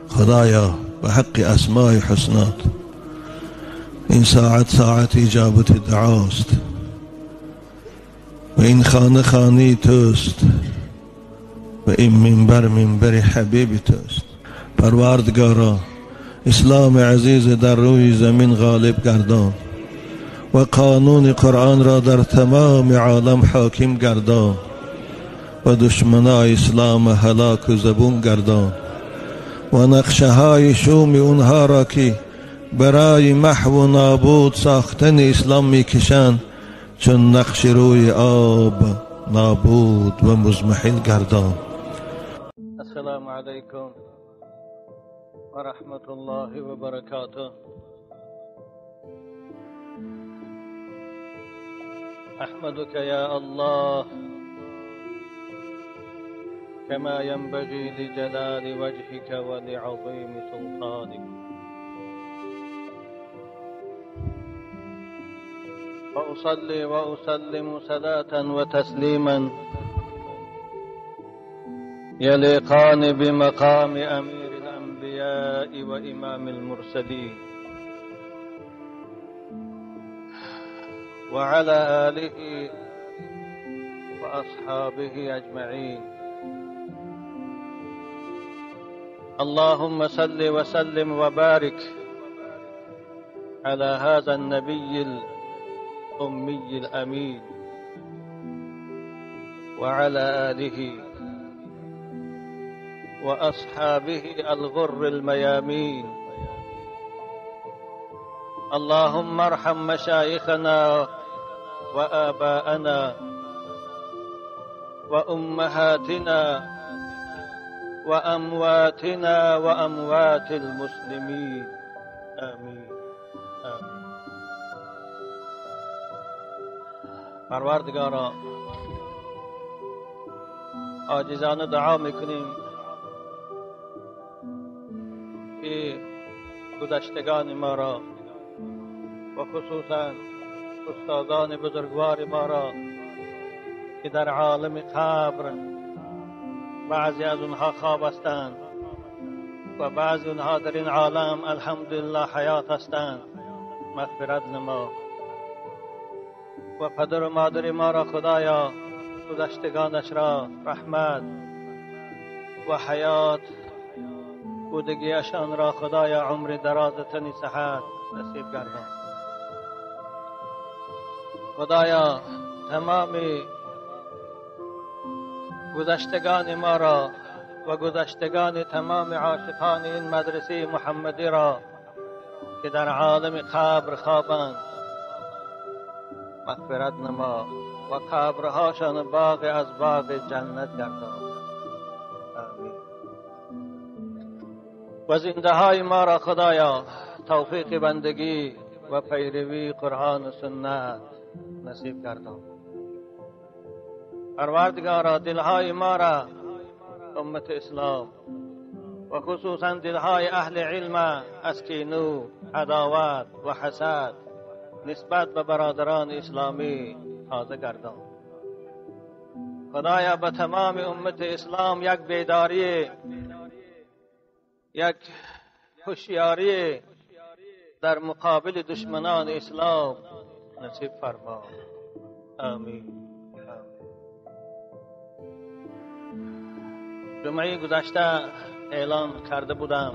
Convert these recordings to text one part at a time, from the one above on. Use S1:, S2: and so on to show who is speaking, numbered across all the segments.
S1: خدایا به حق اسماء حسنات این ساعت ساعت اجابت دعاست و این خانه خانه توست و این منبر منبر حبیب توست. پروردگارا اسلام عزیز در روی زمین غالب گردان و قانون قرآن را در تمام عالم حاکم گردان و دشمنای اسلام هلاک و زبون گردان و نقشه های شوم اونها را که برای محو و نابود ساختن اسلام میکشند چون نقش روی آب نابود و مضمحل گردان.
S2: السلام علیکم و رحمت الله و برکاته. احمدك یا الله كما ينبغي لجلال وجهك ولعظيم سلطانك. وأصلي وأسلم صلاة وتسليما يليقان بمقام أمير الأنبياء وإمام المرسلين وعلى آله وأصحابه أجمعين. اللهم صل وسلم وبارك على هذا النبي الأمي الأمين وعلى آله وأصحابه الغر الميامين. اللهم ارحم مشايخنا وآباءنا وأمهاتنا وأمواتنا وأموات المسلمين. آمين آمين. پروردگارا عاجزانه دعا میکنیم که گذشتگان ما را و خصوصا استادان بزرگوار ما را که در عالم قبر بعضی از اونها خواب هستند و بعضی اونها در این عالم الحمدلله حیات هستند مغفرت نما و پدر و مادر ما را خدایا گذشتگانش را رحمت و حیات بودگیشان را خدایا عمر دراز تنی صحت نصیب گردان. خدایا تمام گذشتگان ما را و گذشتگان تمام عاشقان این مدرسه محمدی را که در عالم قبر خوابند مغفرت نما و قبرهاشان باغ از باغ جنت گردان. آمین. و زنده های ما را خدایا توفیق بندگی و پیروی قرآن و سنت نصیب گردان. پروردگارا دلهای ما را امت اسلام و خصوصا دلهای اهل علم از کینو، عداوت و حسد نسبت به برادران اسلامی تازه گردان. خدایا به تمام امت اسلام یک بیداری، یک هوشیاری در مقابل دشمنان اسلام نصیب فرما. آمین. جمعه گذشته اعلان کرده بودم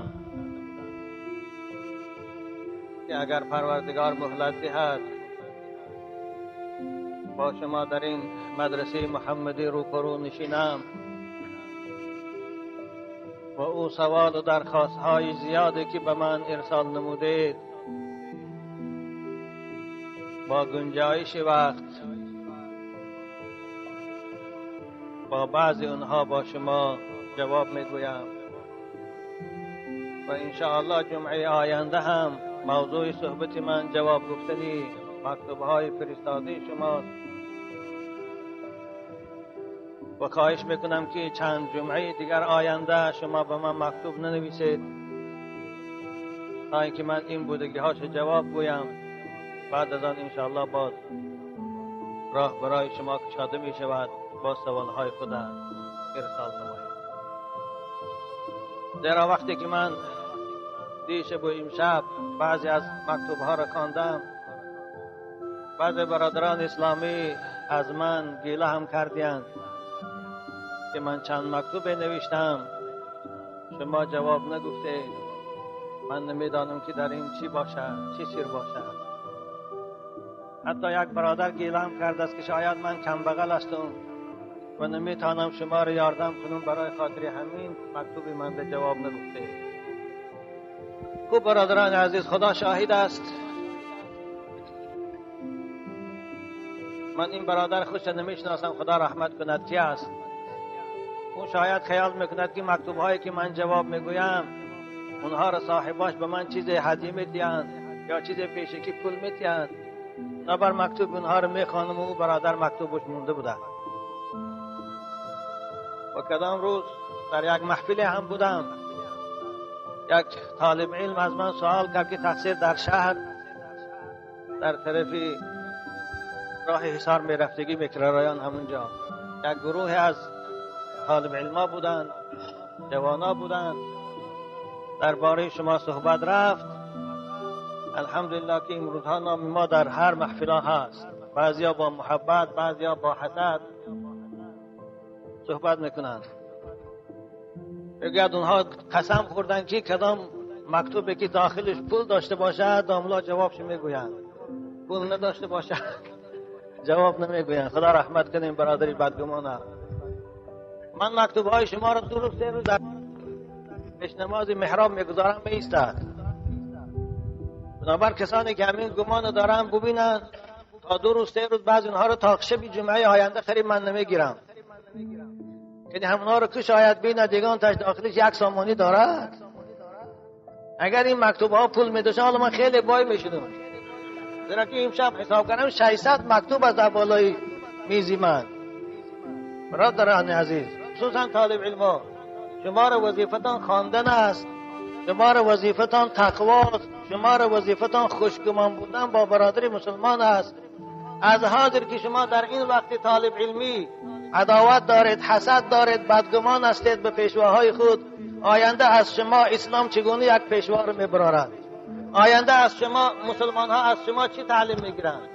S2: که اگر پروردگار مهلت دهد با شما در این مدرسه محمدی روبرو نشینم و او سوال و درخواست های زیادی که به من ارسال نمودید با گنجایش وقت با بعضی اونها با شما جواب میگویم و انشاءالله جمعه آینده هم موضوع صحبت من جواب گفتنی مکتوب‌های فرستاده شماست و خواهش میکنم که چند جمعه دیگر آینده شما به من مکتوب ننویسید تا اینکه من این بودگی هاش جواب گویم. بعد از آن انشاءالله باز راه برای شما کشاده می شود با سوالهای خود ارسال نمایید. زیرا وقتی که من دیشب و امشب بعضی از مکتوبها را خواندم، بعضی برادران اسلامی از من گیله هم کردند که من چند مکتوب نوشتم شما جواب نگفته، من نمیدانم که در این چی باشد، چی سیر باشد. حتی یک برادر گیله هم کرده است که شاید من کم بغل هستم و نمیتونم شما را یاردم کنم، برای خاطر همین مکتوب من به جواب نگفته. خوب برادران عزیز، خدا شاهد است من این برادر خوش نمیشناسم، خدا رحمت کند کی است. اون شاید خیال میکند که مکتوب هایی که من جواب میگویم اونها را صاحباش به من چیز هدیه میدیند یا چیز پیشکی پول میدیند. نبر مکتوب اونها را میخوانم و او برادر مکتوبش مونده بوده. و کدام روز در یک محفل هم بودم، یک طالب علم از من سوال کرد که تقصیر در شهر در طرفی راه حصار میرفتگی میکرارایان، همونجا یک گروه از طالب علما بودند، جوانا بودند، درباره شما صحبت رفت. الحمدلله که این روزها نام ما در هر محفل هست، بعضیا با محبت، بعضیا با حسد صحبت میکنند. میگوید اونها قسم خوردن که کدام مکتوبی که داخلش پول داشته باشد داملا جوابش میگویند، پول نداشته باشد جواب نمیگویند. خدا رحمت کنه این برادری بدگمانه. من مکتوب های شما را 2 روز 3 روز در پیش نماز محراب میگذارم میایستد. بنابر کسانی که همین گمان دارن ببینند تا 2 روز 3 روز بعض اونها رو تا شب جمعه آینده خرید من نمیگیرم، یعنی همونها رو که شاید بین دیگان تاش داخلش یک سامانی دارد. اگر این مکتوب ها پول میداشن حالا من خیلی بای میشدم، زیرا که امشب حساب کردم 600 مکتوب از در بالای میزی من. برادران عزیز، خصوصا طالب علما، شما را وظیفتان خواندن است، شما را وظیفتان تقوا است، شما را وظیفتان خوشگمان بودن با برادر مسلمان است. از حاضر که شما در این وقت طالب علمی عداوت دارید، حسد دارید، بدگمان هستید به پیشواهای خود، آینده از شما اسلام چگونه یک پیشوا رو میبرارد؟ آینده از شما مسلمان ها از شما چی تعلیم میگیرند؟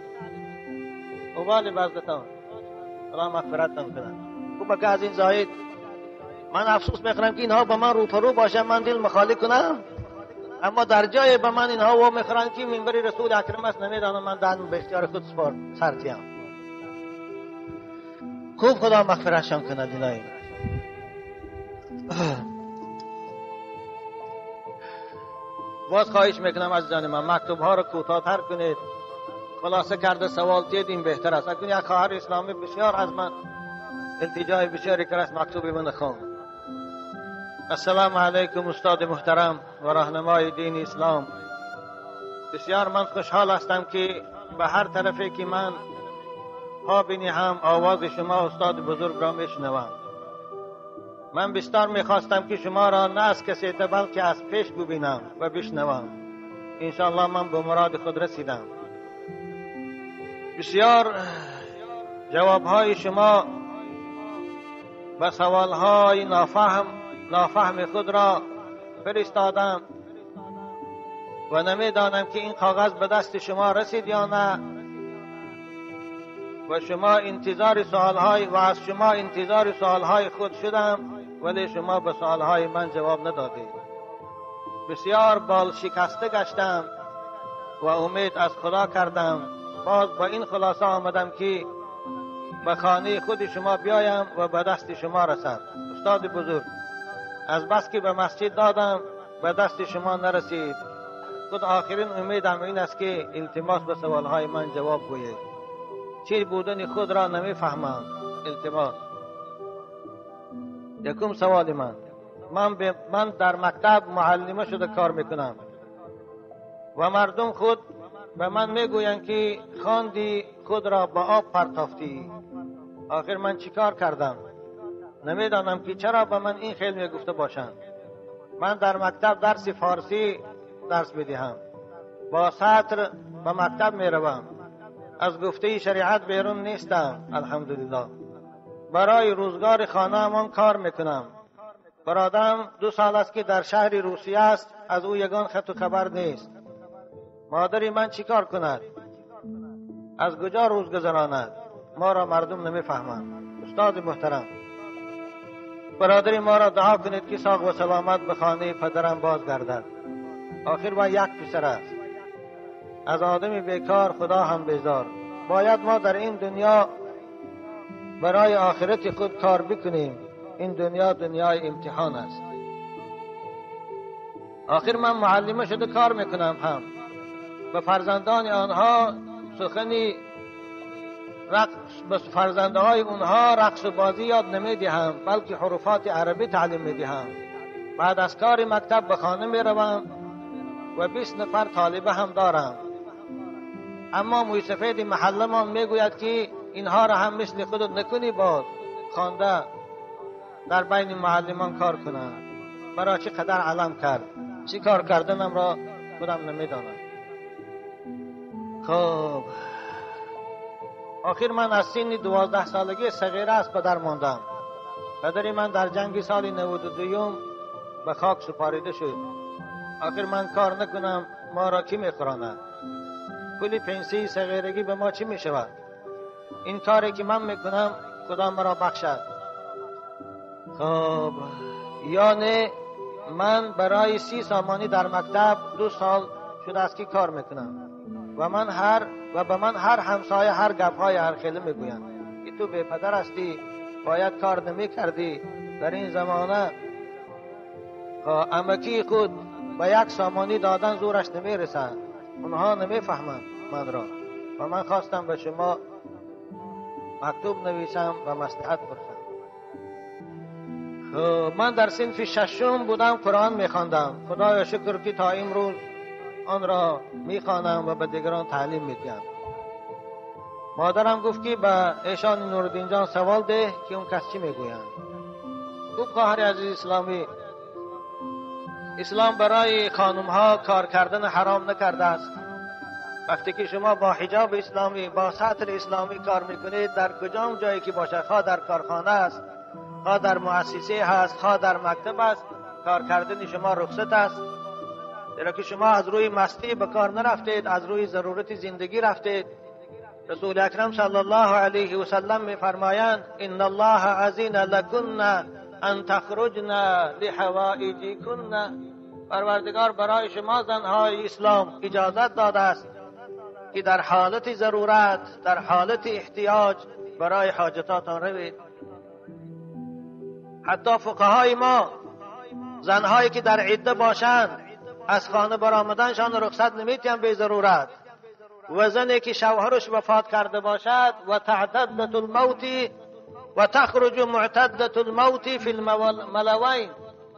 S2: اوبال بزدتان خدا مغفرتتان کند. خوب که از این زاید من افسوس میخورم که اینها با من روپرو باشن من دل مخالی کنم، اما در جای به من اینها وا میخورند که منبر رسول اکرم است، نمیدانم من دهن به اختیار خود سرتیم. خوب خدا مغفرتشان کند. اینایی باز خواهش میکنم از جان من مکتوب ها رو کوتاه‌تر کنید، خلاصه کرده سوال تید این بهتر است. اکنون یک خواهر اسلامی بسیار از من التجای بسیاری کرد است مکتوبی من خواند. السلام علیکم استاد محترم و راهنمای دین اسلام، بسیار من خوشحال هستم که به هر طرفی که من پا بنهم آواز شما استاد بزرگ را میشنوم. من بیشتر میخواستم که شما را نه از کسی بلکه از پیش ببینم و بشنوم. انشاءالله من به مراد خود رسیدم. بسیار جوابهای شما به سوالهای نافهم خود را فرستادم و نمیدانم که این کاغذ به دست شما رسید یا نه و شما انتظار سوالهای و از شما انتظار سوالهای خود شدم، ولی شما به سوالهای من جواب ندادید. بسیار بال شکسته گشتم و امید از خدا کردم. باز با این خلاصه آمدم که به خانه خود شما بیایم و به دست شما رسم. استاد بزرگ، از بس که به مسجد دادم به دست شما نرسید. خود آخرین امیدم این است که التماس به سوالهای من جواب گویید. چی بودن خود را نمیفهمم. التماس. یکم سوال من در مکتب معلمه شده کار میکنم و مردم خود به من میگویند که خواندی خود را با آب پرتافتی. آخر من چیکار کردم؟ نمیدانم که چرا به من این خیل میگفته باشند. من در مکتب درس فارسی درس میدهم، با سطر به مکتب میروم. از گفته شریعت بیرون نیستم، الحمدلله. برای روزگار خانه‌مان کار میکنم. برادرم 2 سال است که در شهر روسیه است، از او یگان خط و خبر نیست. مادری من چیکار کند؟ از کجا روز گذراند؟ ما را مردم نمیفهمند. استاد محترم، برادری ما را دعا کنید که ساق و سلامت به خانه پدرم بازگردد. آخر با یک پسر است. از آدم بیکار خدا هم بیزار. باید ما در این دنیا برای آخرت خود کار بکنیم. این دنیا دنیای امتحان است. آخر من معلمه شده کار میکنم، هم به فرزندان آنها سخنی رقص، به فرزندهای اونها رقص و بازی یاد نمیدهم، بلکه حروفات عربی تعلیم میدهم. بعد از کار مکتب به خانه میروم و 20 نفر طالبه هم دارم. اما مویسفید محله ما میگوید که اینها را هم مثل خودت نکنی، باز خوانده در بین معلمان کار کنند. مرا چه قدر علم کرد، چی کار کردنم را خودم نمیدانم. خب آخر من از سن 12 سالگی صغیره از پدر ماندم. پدر من در جنگ سال 92 به خاک سپاریده شد. آخر من کار نکنم ما را کی میخوراند؟ پول پنسی صغیرگی به ما چی میشود؟ این کاری که من میکنم خدا مرا بخشد. خب یعنی من برای 30 سامانی در مکتب 2 سال شده است که کار میکنم و من هر و به من هر همسایه هر گپهای هر خیلی میگویند که تو بی پدر هستی، باید کار نمیکردی. در این زمانه امکی خود به 1 سامانی دادن زورش نمیرسد. اونها نمیفهمند من را و من خواستم به شما مکتوب نویسم و مصلحت پرسم. من در صنف 6 بودم، قرآن میخواندم. خدایا شکر که تا امروز آن را میخوانم و به دیگران تعلیم میدیم. مادرم گفت که به ایشان نورالدین جان سوال ده که اون کس چی میگویند. گفت خواهر عزیز اسلامی، اسلام برای خانم ها کار کردن حرام نکرده است. وقتی که شما با حجاب اسلامی، با سطر اسلامی کار میکنید، در کجام جایی که باشد، خواه در کارخانه است، خواه در مؤسسه هست، خواه در مکتب است، کار کردن شما رخصت است. زیرا که شما از روی مستی به کار نرفتید، از روی ضرورت زندگی رفتید. رسول اکرم صلی الله علیه و سلم میفرمایند ان الله اذن لکن ان تخرجن لحوائجکن. پروردگار برای شما زنهای اسلام اجازت داده است که در حالت ضرورت، در حالت احتیاج برای حاجتاتان روید. حتی فقهای ما زنهایی که در عده باشند از خانه برآمدنشان رخصت نمیتیم به ضرورت. و زنی که شوهرش وفات کرده باشد و تعتدت الموت و تخرج معتدت الموت فی الملوین،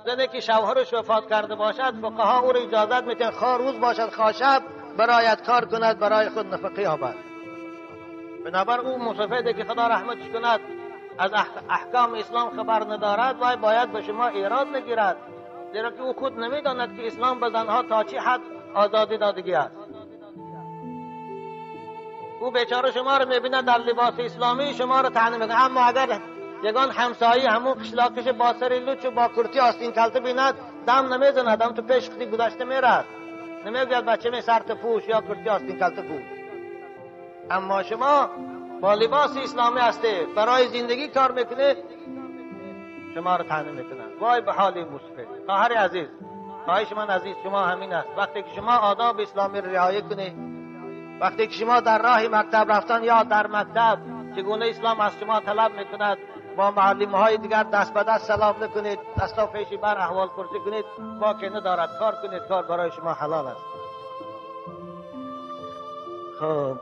S2: زنی که شوهرش وفات کرده باشد فقها او را اجازت میتن خواه روز باشد خواه شب برایت کار کند، برای خود نفقه یابد. بنابر او مسافده که خدا رحمتش کند از احکام اسلام خبر ندارد، وای باید به شما ایراد نگیرد، زیرا که او خود نمیداند که اسلام به زنها تا چه حد آزادی دادگی است. او بیچاره شما رو میبیند در لباس اسلامی، شما رو طعنه میکنه. اما اگر یگان همسایه همون قشلاقش با سر لوچ و با کرتی آستین کلته بیند، دم نمیزند، دم تو پیش خودی گذاشته میرد، نمیگوید بچه می سرت پوش یا کرتی آستین کلته پوش. اما شما با لباس اسلامی هستی، برای زندگی کار میکنه، شما رو طعنه میکنند. وای به حال موسفید. خواهر عزیز، خواهش من عزیز شما همین است، وقتی که شما آداب اسلامی رو رعایت کنید، وقتی که شما در راه مکتب رفتن یا در مکتب چگونه اسلام از شما طلب میکند با معلم های دیگر دست به دست سلام نکنید، دستا پیشی بر احوال پرسی کنید، با که ندارد کار کنید، کار برای شما حلال است. خب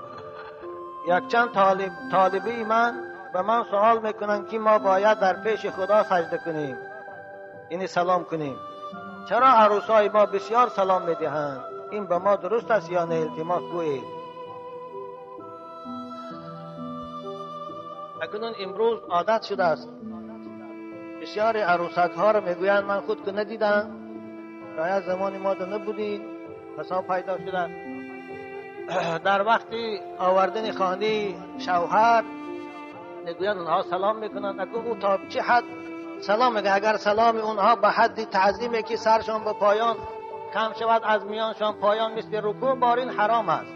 S2: یک چند طالبی من به من سوال میکنند که ما باید در پیش خدا سجده کنیم، یعنی سلام کنیم. چرا عروسای ما بسیار سلام میدهند؟ این به ما درست است یا نه؟ التماس گویید. اکنون امروز عادت شده است، بسیار عروسک ها رو میگویند من خود که ندیدم، شاید زمان ما ده نبودید، فساد پیدا شده. در وقتی آوردن خانه شوهر میگویند اونها سلام میکنند، اگه او تا چه حد سلام میگه؟ اگر سلام اونها به حد تعظیمه که سرشان به پایان خم شود، از میانشان پایان مثل رکوع بار، این حرام است.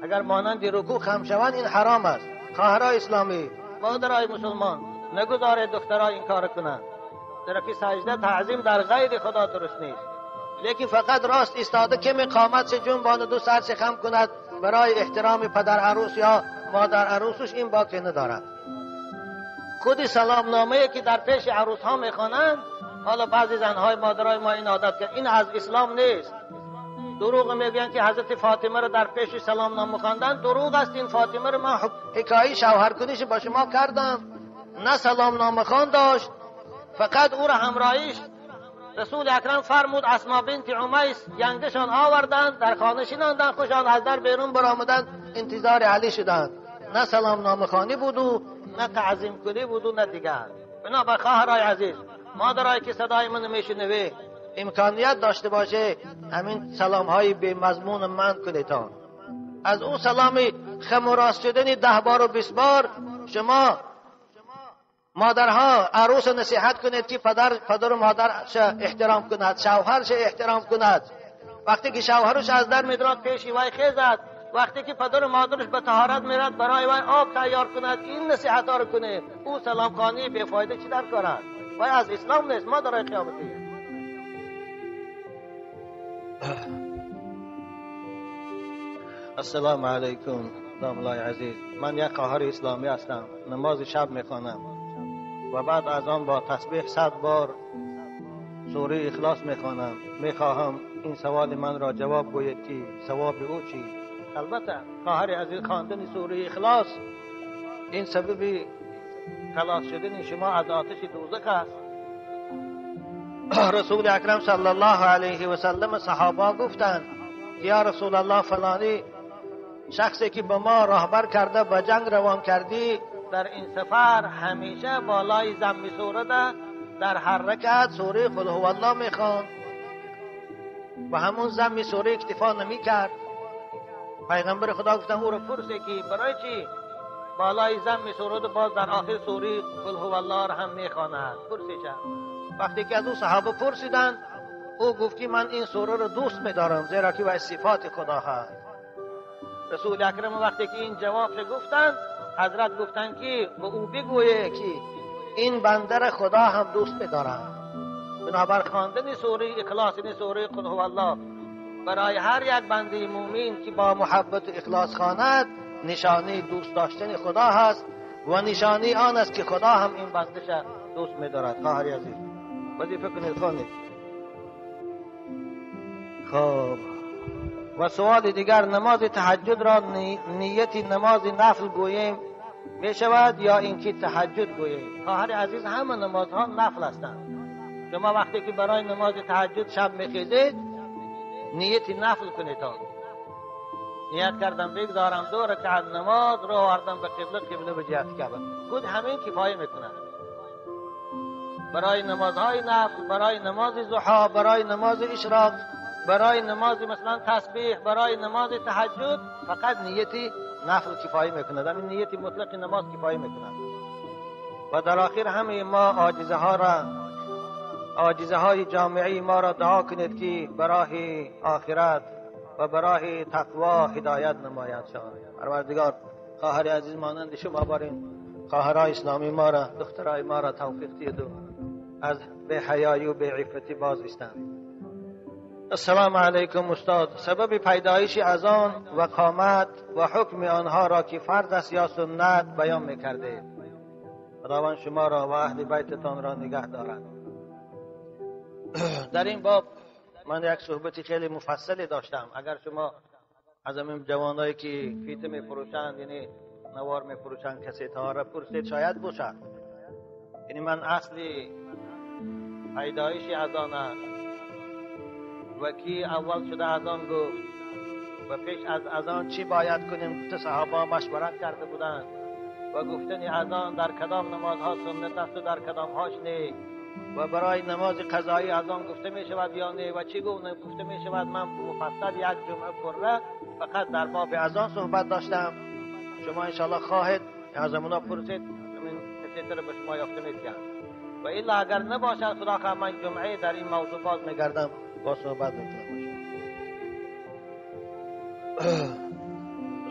S2: اگر مانند رکوع خم شود این حرام است. خواهرای اسلامی، مادرای مسلمان، نگذارید دخترای این کار کنند، زیرا که سجده تعظیم در غیر خدا درست نیست. لیکن فقط راست ایستاده که قامت چه جنباند دو سر چه خم کند برای احترام پدر عروس یا مادر عروسش، این باکی ندارد. خود سلام نامه که در پیش عروس ها میخوانند، حالا بعضی زنهای مادرای ما این عادت کرد، این از اسلام نیست. دروغ میگویند که حضرت فاطمه رو در پیش سلام نامه خواندن، دروغ است. این فاطمه رو من حکایه شوهر کنیش با شما کردم، نه سلام نامه خوان داشت، فقط او را همراهیش رسول اکرم فرمود اسما بنت عمیس ینگشان آوردند، در خانه شناندند، خوشان از در بیرون برآمدند، انتظار علی شدند. نه سلام نامه خوانی بود و نه تعظیم کنی بود و نه دیگر. بنابر خواهرای عزیز، مادرای که صدای من میشنوه، امکانیت داشته باشه همین سلام های بی مضمون من کنیتان. از اون سلام خم و راست شدن 10 بار و 20 بار شما مادرها عروس نصیحت کنید که پدر و مادرش احترام کند، شوهرش احترام کند. وقتی که شوهرش از در میدراد پیش وای خیزد، وقتی که پدر و مادرش به طهارت میرد برای وای آب تیار کند، این نصیحت ها رو کنه. او سلام خانی بیفایده چی در کارد؟ وای از اسلام نیست. مادرای قیامتی. السلام علیکم داملای عزیز، من یک خواهر اسلامی هستم، نماز شب میخوانم و بعد از آن با تسبیح 100 بار سوره اخلاص میخوانم. میخواهم این سوال من را جواب گوید که ثواب او چی؟ البته خواهر عزیز، خواندن سوره اخلاص این سبب خلاص شدن شما از آتش دوزخ است. رسول اکرم صلی الله علیه و سلم صحابه گفتند یا رسول الله، فلانی شخصی که به ما راهبر کرده به جنگ روان کردی، در این سفر همیشه بالای زم سوره ده در هر رکعت سوره قل هو الله میخوان و همون زم سوره اکتفا نمی کرد. پیغمبر خدا گفتن او رو پرسه که برای چی بالای زم سوره ده باز در آخر سوره قل هو الله رو هم میخواند؟ پرسیده. وقتی که از او صحابه پرسیدن، او گفت که من این سوره رو دوست میدارم زیرا که و صفات خدا هست. رسول اکرم وقتی که این جواب رو گفتند، حضرت گفتند که به او بگویه که این بنده خدا هم دوست می‌دارم. بنابر خواندن سوره اخلاص، این سوره قل هو الله برای هر یک بنده مومن که با محبت و اخلاص خواند، نشانه دوست داشتن خدا هست و نشانه آن است که خدا هم این بندش دوست می‌دارد. خواهر عزیز، وظیفه کنید خوانید. خب و سوال دیگر، نماز تهجد را نیت نماز نفل گوییم می شود یا اینکه تهجد گوییم؟ خواهر عزیز، همه نمازها نفل هستند. شما وقتی که برای نماز تهجد شب میخیزید نیت نفل کنید. نیت کردم بگذارم 2 رکعت نماز رو آوردم به قبله، قبله به جهت کعبه، خود همین کفایه میکنند. برای نمازهای نفل، برای نماز ضحا، برای نماز اشراق، برای نماز مثلا تسبیح، برای نماز تهجد فقط نیتی نفل کفایه میکند. همین نیت مطلق نماز کفایه میکند. و در آخر همه ما عاجزه های جامعه ما را دعا کنید که برای آخرت و برای تقوا هدایت نماید. شان پروردگار خواهر عزیز مانند شما بارین خواهرای اسلامی ما را، دخترای ما را توفیق دهید و از بی حیایی و بی عفتی باز ایستند. السلام علیکم استاد، سبب پیدایش اذان و قامت و حکم آنها را که فرض است یا سنت بیان میکرده. خداوند شما را و اهل بیتتان را نگه دارد. در این باب من یک صحبت خیلی مفصلی داشتم. اگر شما از همین جوانایی که فیت میفروشند، یعنی نوار میفروشند، کسی تا را پرسید شاید باشد. یعنی من اصلی پیدایش اذان است و کی اول شده اذان گفت و پیش از اذان چی باید کنیم، گفته صحابه مشورت کرده بودند و گفتن اذان در کدام نمازها سنت است و در کدام هاش نه، و برای نماز قضایی اذان گفته می شود یا نه و چی گفته می شود. من مفصل یک جمعه پره فقط در باب اذان صحبت داشتم. شما انشاءالله خواهید از اونا پرسید، همین کسی رو به شما یافته می‌دهم. و الا اگر نباشد خدا خواهد من جمعه در این موضوع باز می‌گردم، با صحبت می‌کنم.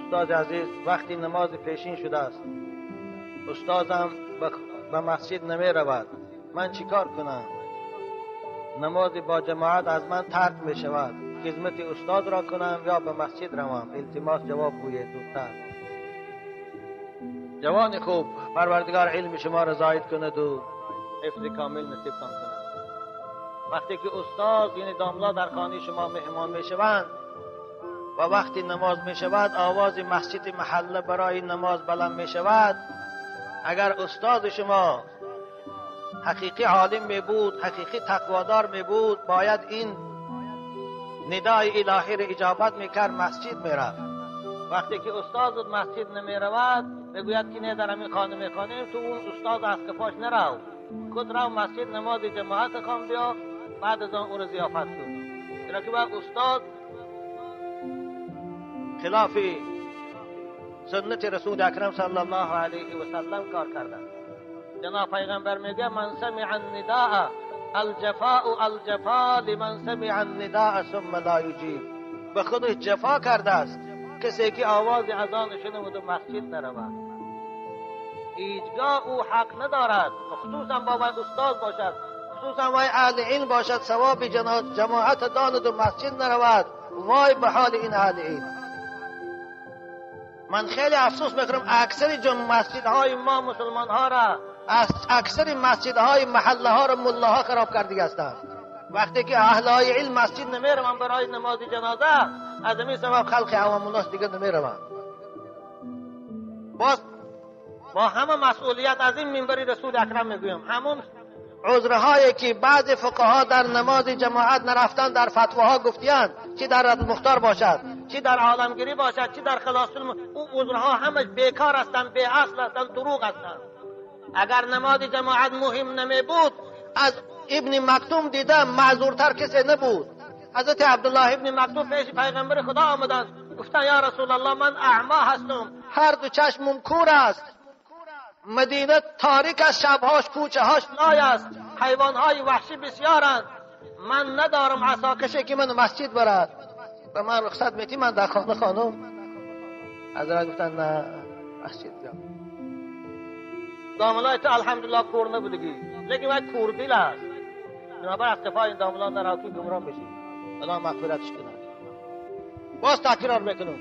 S2: استاد عزیز، وقتی نماز پیشین شده است، استادم به مسجد نمی رود، من چیکار کنم؟ نماز با جماعت از من ترک می شود، خدمت استاد را کنم یا به مسجد روم؟ التماس جواب گوید زودتر. جوان خوب، پروردگار علم شما را زاید کند و حفظ کامل نصیبتان کند. وقتی که استاد یعنی داملا در خانه شما مهمان می شوند و وقتی نماز می شود، آواز مسجد محله برای نماز بلند می شود، اگر استاد شما حقیقی عالم می بود، حقیقی تقوادار می بود، باید این ندای الهی را اجابت می کرد، مسجد می رفت. وقتی که استاد مسجد نمی رود، میگوید که نه در همین خانه می خوانیم، تو اون استاد از کفاش نرو، خود رو مسجد نماز جماعت خوان بیا، بعد از آن او را ضیافت کن. چرا که باید استاد خلاف سنت رسول اکرم صلی الله علیه و سلم کار کردن. جناب پیغمبر میگه من سمع النداء الجفاء الجفا لمن سمع النداء ثم لا یجیب. به خودش جفا کرده است کسی که آواز اذان شنود و مسجد نرود. هیچگاه او حق ندارد، خصوصا با وای استاد باشد، خصوصا وای اهل علم باشد، ثواب جماعت داند و مسجد نرود. وای به حال این اهل علم. من خیلی افسوس میخورم اکثر مسجدهای ما مسلمان ها را، اکثر مسجدهای محله ها را ملاها خراب کرده هستند. وقتی که اهل های علم مسجد نمیروند برای نماز جنازه، از همین سبب خلق عوام الناس دیگه نمیروند. باز با همه مسئولیت از این منبر رسول اکرم میگویم، همون عذرهایی که بعض فقها در نماز جماعت نرفتن در فتواها گفتیند، چی در مختار باشد، چی در عالمگیری باشد، چی در خلاص، او عذرها همش بیکار هستند، بی اصل هستند، دروغ هستند. اگر نماز جماعت مهم نمی بود، از ابن مکتوم دیدم معذورتر کسی نبود. حضرت عبدالله ابن مکتوم پیش پیغمبر خدا آمدند، گفتند یا رسول الله من اعما هستم، هر دو چشمم کور است، مدینه تاریک است، شبهاش کوچه هاش لای است، حیوانهای وحشی بسیارند، من ندارم عصا کشی که من مسجد برد، به من رخصت میتی من در خانه خانم. حضرت گفتن نه مسجد بیا. داملای تو الحمدلله کور نبودگی، لیکن باید کور دل است، بنابر از قفای این داملا نرو که گمراه بشی، الله مغفرتش کنه. باز تکرار میکنم،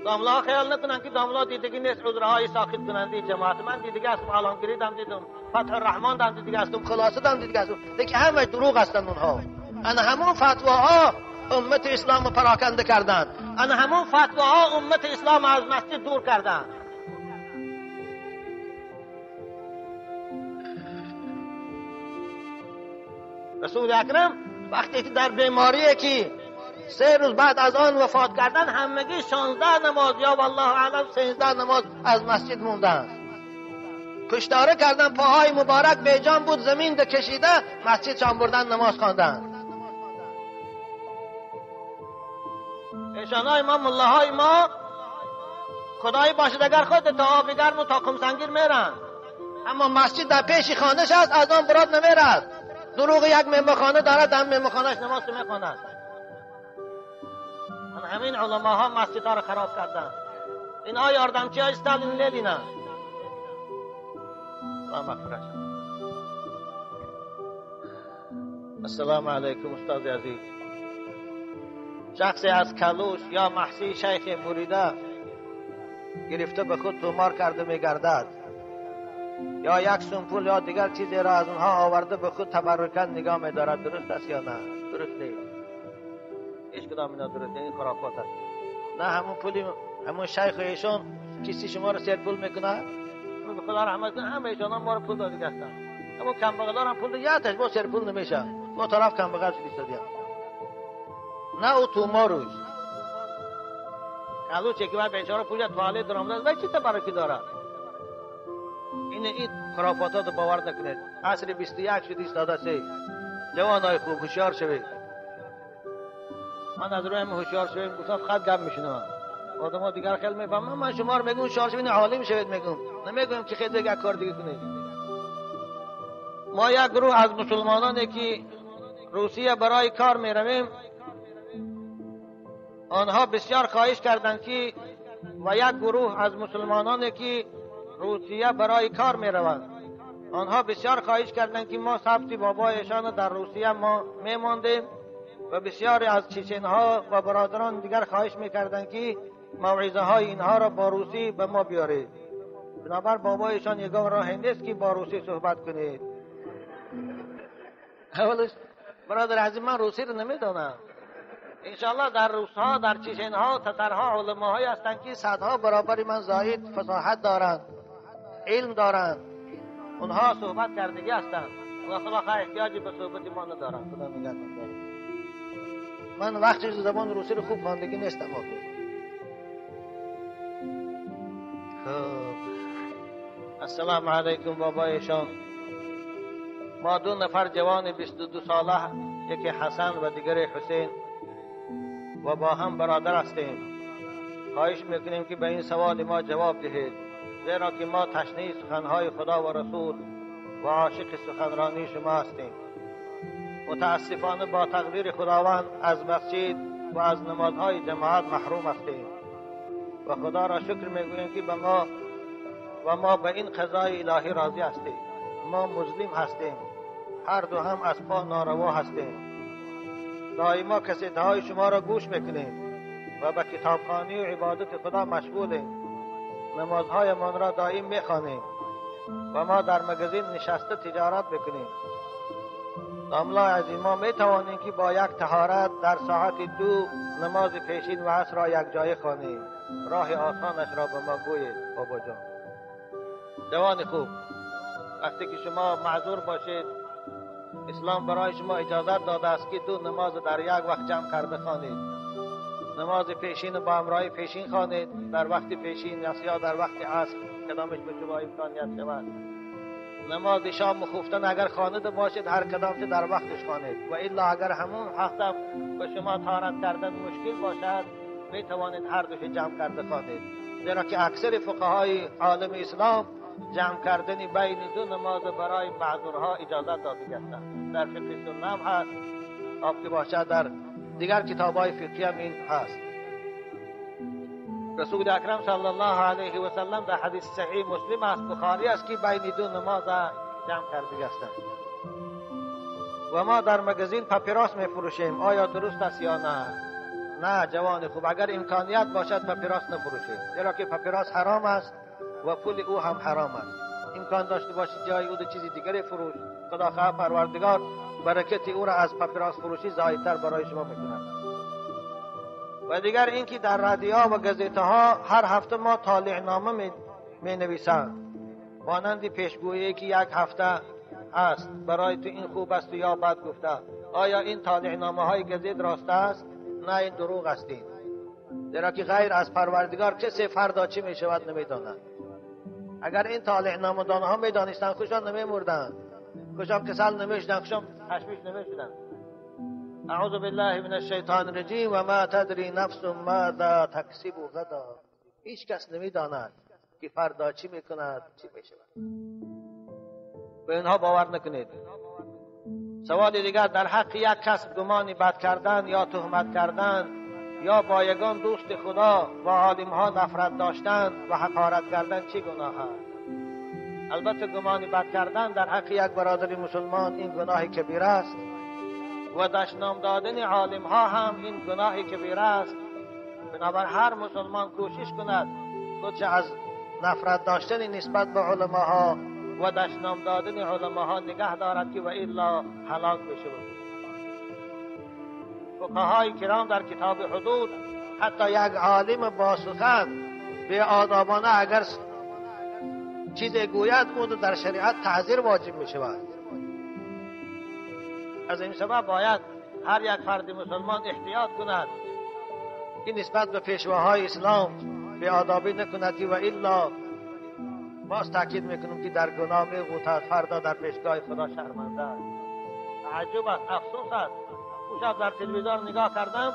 S2: داملا خیال نکنن که داملا دیدگی نیست، عذرهای ساقط کننده جماعت. من دیدگی هستم، عالمگیری دم دیدم، فتح الرحمن دم دیدگی هستم، خلاصه دم دیدگی هستم، لیکن همه دروغ هستند اونها. انا همون فتواها امت اسلام رو پراکنده کردند، انا همون فتواها امت اسلام از مسجد دور کردند. رسول اکرم وقتی که در بیماری که 3 روز بعد از آن وفات کردن، همگی 16 نماز یا والله اعلم 13 نماز از مسجد موندن. کشتاره کردن، پاهای مبارک بیجان بود، زمین ده کشیده، مسجد شان بردن نماز خواندن. ایشانای ما، ملاهای ما، خدایی باشد اگر خود تا آب گرم و تا قمسنگیر میرن، اما مسجد در پیش خانهش است، از آن براد نمیرد. دروغ یک مهمانخانه دارد، در مهمانخانهش نماز میخواند. همین علماها مسجدها را خراب کردند. اینها یاردمچی های استالین لنین. السلام علیکم استاد عزیز. شخصی از کلوش یا محسی شیخ بریده گرفته به خود تومار کرده میگردد، یا یک سوم پول یا دیگر چیزی را از اونها آورده به خود تبرکن نگاه میدارد، درست است یا نه؟ درست نیست. هیچ کدام اینا درست نیست، این خرافات است. نه همون پولی همون شیخ ایشون کسی شما رو سر پول میکنه، به خدا رحمت کنه همه ایشون هم ما رو پول دادی هستن، اما کمبغلار هم پول دادی، با سر پول نمیشه، ما طرف کمبغل شدی استادیم. نه او توماروش کلوچه که باید بیچاره پول توالت درآمده و چی تبرکی داره؟ این خرافات رو باور نکنید. عصر 21 شد ایستاده سی. جوانای خوب هوشیار شوید. من از روی هوشیار شویم گفتم فقط گپ میشنوم. آدم‌ها دیگر خیلی میفهمن. من شما رو میگم هوشیار شوین، عالم شوید میگم، نمیگم که خیلی دیگه کار دیگه کنید. ما یک گروه از مسلمانانی که روسیه برای کار میرویم، آنها بسیار خواهش کردند که و یک گروه از مسلمانانی که روسیه برای کار میروند، آنها بسیار خواهش کردند که ما ثبت بابایشان در روسیه ما میماندیم و بسیاری از چچنها و برادران دیگر خواهش میکردند که موعظه های اینها را با روسی به ما بیارید. بنابر بابایشان یگان راه نیست که با روسی صحبت کنید. اولش برادر عزیز، من روسی رو نمیدانم. انشاءالله در روسها، در چچنها، تترها علماهایی هستند که صدها برابر من زاید فصاحت دارند، علم دارند، اونها صحبت کردگی هستند و خدا خواه احتیاجی به صحبت ما ندارند. خدا نگهدار دارد. من وقتی زبان روسی رو خوب خواندگی نیستم. خب السلام علیکم بابایشان. ما دو نفر جوان 22 ساله، یکی حسن و دیگری حسین، و با هم برادر هستیم. خواهش میکنیم که به این سوال ما جواب دهید، زیرا که ما تشنه سخنهای خدا و رسول و عاشق سخنرانی شما هستیم. متاسفانه با تقدیر خداوند از مسجد و از نمازهای جماعت محروم هستیم و خدا را شکر میگوییم که به ما و ما به این قضای الهی راضی هستیم. ما مسلم هستیم، هر دو هم از پا ناروا هستیم. دائما کسیتهای شما را گوش میکنیم و به کتابخوانی و عبادت خدا مشغولیم. نمازهایمان را دائم میخوانیم و ما در مگزین نشسته تجارت میکنیم. داملا عزیز، ما میتوانیم که با یک طهارت در ساعت 2 نماز پیشین و عصر را یک جای خوانیم. راه آسانش را به ما گویید بابا جان. جوان خوب، وقتی که شما معذور باشید، اسلام برای شما اجازت داده است که 2 نماز در یک وقت جمع کرده خوانید. نماز پیشین با همراه پیشین خوانید در وقت پیشین یا در وقت عصر، کدامش به شما امکانیت شود. نماز شام خفتن اگر خوانده باشید، هر کدامش در وقتش خوانید، و الا اگر همون وقت به شما طهارت کردن مشکل باشد، می توانید هر دوش جمع کرده خوانید، زیرا که اکثر فقهای عالم اسلام جمع کردن بین 2 نماز برای معذورها اجازت داده گشتند. در فقه سنه هم هست، آب که باشد در دیگر کتاب‌های فقهی هم این هست. رسول اکرم صلی الله علیه و سلم در حدیث صحیح مسلم است، بخاری است که بین 2 نماز جمع کرده گشتند. و ما در مگزین پاپیروس میفروشیم، آیا درست است یا نه؟ نه جوان خوب، اگر امکانیت باشد پاپیروس نفروشید، زیرا که پاپیروس حرام است و پول او هم حرام است. امکان داشته باشید جای او چیز دیگری فروش، خدا خواه پروردگار برکت او را از پاپیروس فروشی زایدتر برای شما میکند. و دیگر اینکه در رادیو و گزیته ها هر هفته ما طالع نامه می نویسند، مانند پیشگویی که یک هفته است برای تو این خوب است یا بد گفته. آیا این طالع نامه های گزیت راست است؟ نه، این دروغ است. زیرا که غیر از پروردگار کسی فردا چی می شود نمی داند. اگر این طالع نامه دانه ها می دانستند، خوشان نمی مردند، خوشان کسل نمی شدند، خوشان تشویش نمی شدند. اعوذ بالله من الشیطان الرجیم و ما تدری نفس ماذا تکسب غدا. هیچ کس نمی داند که فردا چی می کند، چی می شود. به اینها باور نکنید. سوال دیگر، در حق یک کس گمان بد کردن یا تهمت کردن یا با یگان دوست خدا و عالمها نفرت داشتن و حقارت کردن چی گناه است؟ البته گمان بد کردن در حق یک برادر مسلمان این گناه کبیره است و دشنام دادن عالمها هم این گناه کبیره است. بنابر هر مسلمان کوشش کند خودش از نفرت داشتن نسبت به علماها و دشنام دادن علماها نگه دارد که و الا هلاک بشود. فقهای کرام در کتاب حدود حتی یک عالم با سخن به آدابانه اگر چیز گوید او در شریعت تعذیر واجب می شود. از این سبب باید هر یک فرد مسلمان احتیاط کند که نسبت به پیشواهای اسلام به آدابی نکند و الا باز تاکید میکنم که در گناه میغوطد، فردا در پیشگاه خدا شرمنده است. تعجب است، افسوس است. او شب در تلویزیون نگاه کردم،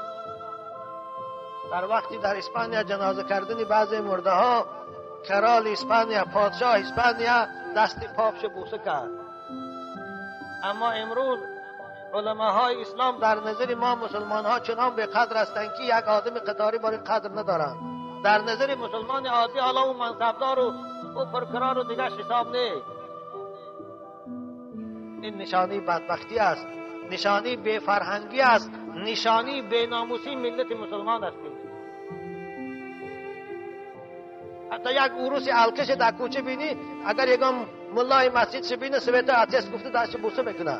S2: در وقتی در اسپانیا جنازه کردن بعضی مرده ها، کرال اسپانیا، پادشاه اسپانیا دست پاپش بوسه کرد. اما امروز علماهای اسلام در نظر ما مسلمان ها چنان به قدر هستند که یک آدم قطاری برای قدر ندارند. در نظر مسلمان عادی حالا او منصبدار و او پرکرار و دیگرش حساب نیست. این نشانی بدبختی است، نشانی بی فرهنگی است، نشانی بیناموسی ملت مسلمان است. حتی یک عروس الکش در کوچه بینی، اگر یکم ملای مسجد بینه святой отец گفته دستش بوسه میکنه.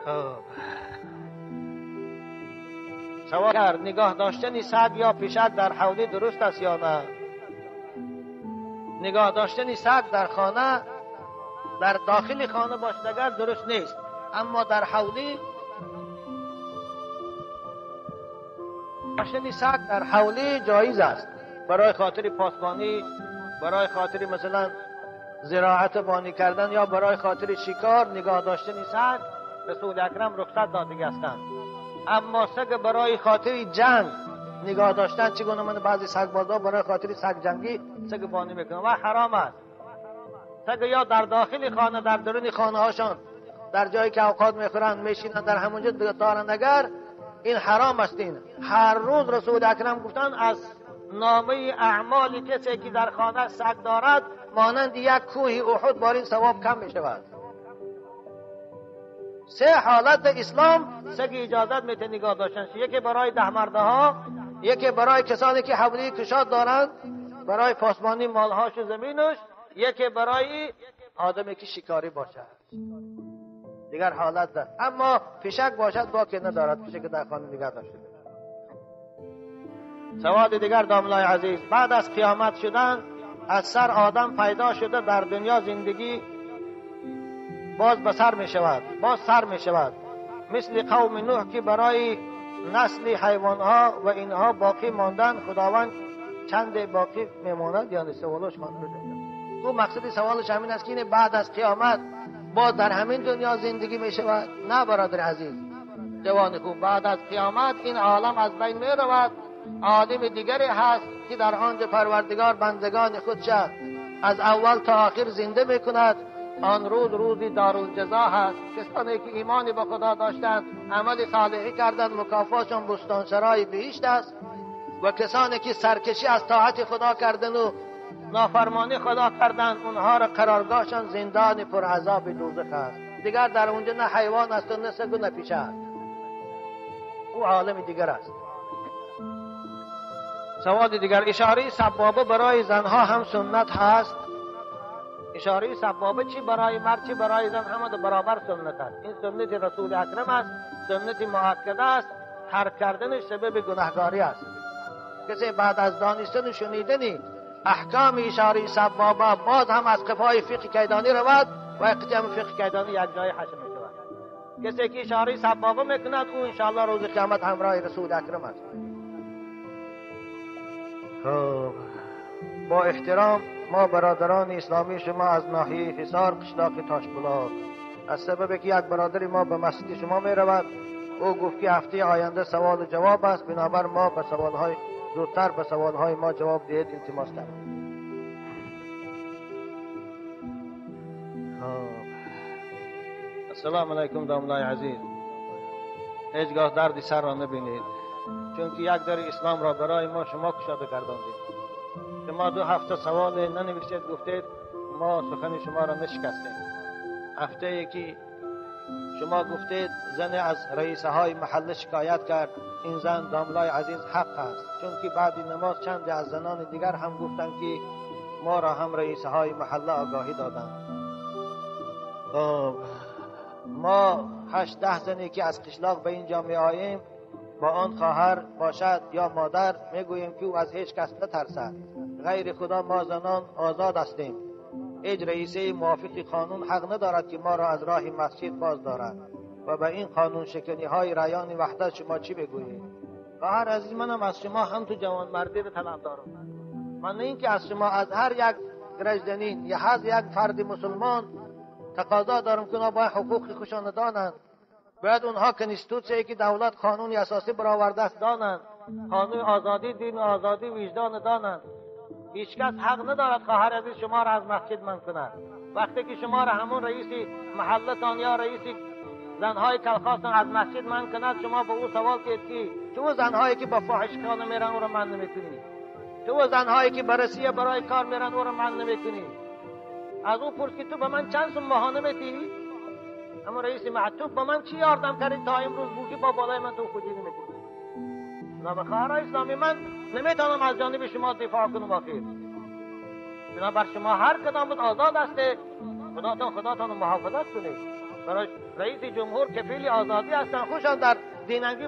S2: خب سوال کرد نگاه داشتن سگ یا پیشک در حولی درست است یا نه؟ نگاه داشتن سگ در خانه، در داخل خانه باشد اگر درست نیست، اما در حولی داشتن سگ در حولی جایز است، برای خاطر پاسبانی، برای خاطر مثلا زراعت بانی کردن یا برای خاطر شکار نگاه داشتن سگ رسول اکرم رخصت داده هستند. اما سگ برای خاطر جنگ نگاه داشتن، چگونه من بعضی سگ بازا برای خاطر سگ جنگی سگ بانی میکنن و حرام است. سگ یا در داخل خانه، در درون خانه هاشان، در جایی که اوقات میخورند میشینند در همونجا دارند، اگر این حرام است. این هر روز رسول اکرم گفتن از نامه اعمال کسی که در خانه سگ دارد مانند یک کوه احد بار این ثواب کم میشود. سه حالت اسلام سگ اجازت میده نگاه داشتن، یکی برای ده مرده ها، یکی برای کسانی که حولی کشاد دارند برای پاسبانی مالهاش و زمینش، یکی برای آدمی که شکاری باشد. دیگر حالت دارد. اما پیشک باشد باکی ندارد، پیشک در خانه نگاه داشته. سوال دیگر داملای عزیز، بعد از قیامت شدن از سر آدم پیدا شده در دنیا زندگی باز به سر می شود، باز سر می شود، مثل قوم نوح که برای نسل حیوانها و اینها باقی ماندن، خداوند چند باقی میماند؟ یعنی سوالش من او مقصد سوالش همین است که بعد از قیامت باز در همین دنیا زندگی می شود؟ نه برادر عزیز جوان خوب، بعد از قیامت این عالم از بین می رود، عالم دیگری هست که در آنجا پروردگار بندگان خودش از اول تا آخر زنده می کند. آن روز روزی دارالجزا هست. کسانی که ایمان به خدا داشتند، عمل صالحی کردند، مکافاتشان بستان سرای بهشت است، و کسانی که سرکشی از طاعت خدا کردند و نافرمانی خدا کردند، اونها را قرارگاهشان زندان پرعذاب دوزخ است. دیگر در اونجا نه حیوان است و نه سگ و نه پیشه است، او عالم دیگر است. سوال دیگر، اشاره سبابه برای زنها هم سنت هست؟ اشاره سبابه چی برای مرد چی برای زن همه برابر سنت است. این سنت رسول اکرم است، سنت مؤکده است، ترک کردنش سبب گناهکاری است. کسی بعد از دانستن و شنیدن احکام اشاره سبابه باز هم از قفای فقه کیدانی رود و اقدام فقه کیدانی یک جای حشر می شود. کسی که اشاره سبابه میکند او انشاءالله روز قیامت همراه رسول اکرم است. خب با احترام ما برادران اسلامی شما از ناحیه حصار قشلاق تاشبلاک، از سبب که یک برادر ما به مسجد شما می رود، او گفت که هفته آینده سوال و جواب است، بنابر ما به سوالهای زودتر به سوالهای ما جواب دهید التماس کردیم. السلام علیکم داملای عزیز، هیچگاه درد سر را نبینید، چون که یک در اسلام را برای ما شما کشاده گرداندید. شما 2 هفته سوال ننوشتید، گفتید ما سخن شما را نشکستیم. هفته یکی شما گفتید زن از رئیسه های محله شکایت کرد، این زن داملای عزیز حق است، چون که بعد نماز چند از زنان دیگر هم گفتند که ما را هم رئیسه های محله آگاهی دادند. ما 8-10 زنی که از قشلاق به اینجا می آییم با آن خواهر باشد یا مادر میگوییم که او از هیچ کس نترسد، غیر خدا ما زنان آزاد هستیم، هیچ رئیسه موافق قانون حق ندارد که ما را از راه مسجد باز دارد و به این قانون شکنی های رایان وحدت شما چی بگویید؟ خواهر عزیز منم از شما هم تو جوانمردی رو طلب دارم. من نه اینکه از شما، از هر یک گرژدنین یا هر یک فرد مسلمان تقاضا دارم که اونا باید حقوق خوشان دانند. باید اونها کنستیتوسیایی که دولت قانون اساسی برآورده است دانند، قانون آزادی دین و آزادی وجدان دانند. هیچکس حق ندارد خواهر عزیز شما را از مسجد من کند. وقتی که شما را همون رئیس محلتان یا رئیس زنهای کلخاستان از مسجد من کند، شما به او سوال کنید که تو زنهایی که با فاحشخانه میرن او را من نمیکنی، تو زنهایی که برسیه برای کار میرن او را من نمیکنی. از او پرس که تو به من چند سوم ماهانه میدی؟ اما رئیس معتوب به من چی یاردم کردی تا امروز بوکی با بالای من تو خودی نمیکنی؟ بنابر خواهرای اسلامی من نمیتونم از جانب شما دفاع کنم آخر. بنابر شما هر کدام بود آزاد هسته، خداتان محافظت کنید. برای رئیس جمهور کفیل آزادی هستند. خوشان در دیننگی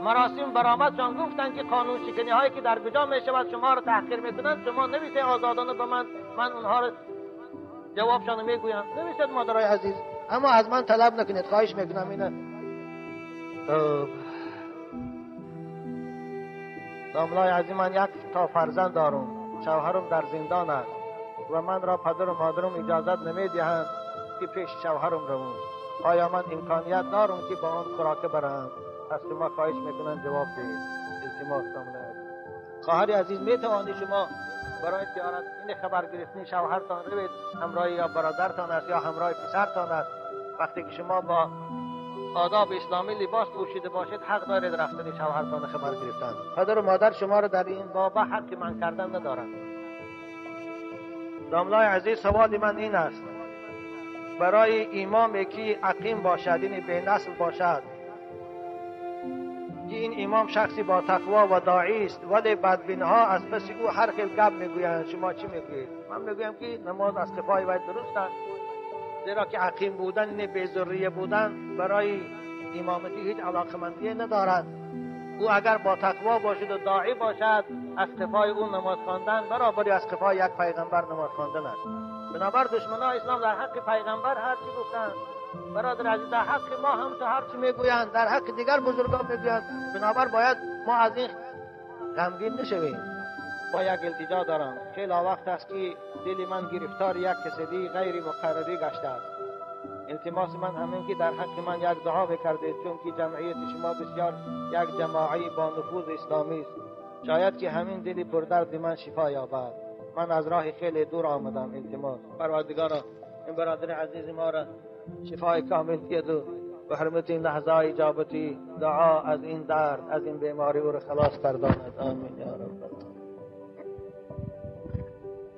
S2: مراسم برآمدشان گفتند که قانون شکنی هایی که در کجا میشود شما را تحقیر میکنند، شما نویسید آزادانه به من، من اونها را جوابشان میگویم. نویسید مادرای عزیز، اما از من طلب نکنید، خواهش میکنم. اینه داملای عزیز، من یک تا فرزند دارم، شوهرم در زندان است و من را پدر و مادرم اجازت نمیدهند که پیش شوهرم روم. آیا من امکانیت دارم که با آن خوراکه برم؟ از شما خواهش میکنم جواب دهید. التماس داملای عزیز. خواهر عزیز، میتوانی شما برای زیارت این خبر گرفتن شوهرتان روید، همراه یا برادرتان است یا همراه پسرتان است. وقتی که شما با آداب اسلامی لباس پوشیده باشید، حق دارید رفتن شوهرتان خبر گرفتن. پدر و مادر شما را در این بابا حق من کردن ندارند. داملای عزیز، سوال من این است: برای امام که عقیم باشد، یعنی بی نسل باشد، که این امام شخصی با تقوا و داعی است، ولی بدبینها از پس او هر خیل گپ میگویند، شما چی میگویید؟ من میگویم که نماز از قفای وی درست است، زیرا که عقیم بودن یعنی بی ذریه بودن برای امامتی هیچ علاقمندی ندارد. او اگر با تقوا باشد و داعی باشد، از قفای او نماز خواندن برابری از قفای یک پیغمبر نماز خواندن است. بنابر دشمنان اسلام در حق پیغمبر هر چی گفتند، برادر عزیز، در حق ما هم تو هر چی میگویند، در حق دیگر بزرگان میگویند. بنابر باید ما از این غمگین نشویم. با یک التجا دارم، خیلی وقت است که دل من گرفتار یک کسدی غیر مقرری گشته است. التماس من همین که در حق من یک دعا بکردید، چون که جمعیت شما بسیار یک جماعی با نفوذ اسلامی است. شاید که همین دل پردرد من شفا یابد. من از راه خیلی دور آمدم. التماس پروردگارا این برادر عزیز ما را شفای کامل دید و به حرمت این لحظه اجابتی دعا از این درد، از این بیماری او را خلاص گرداند. آمین یا رب.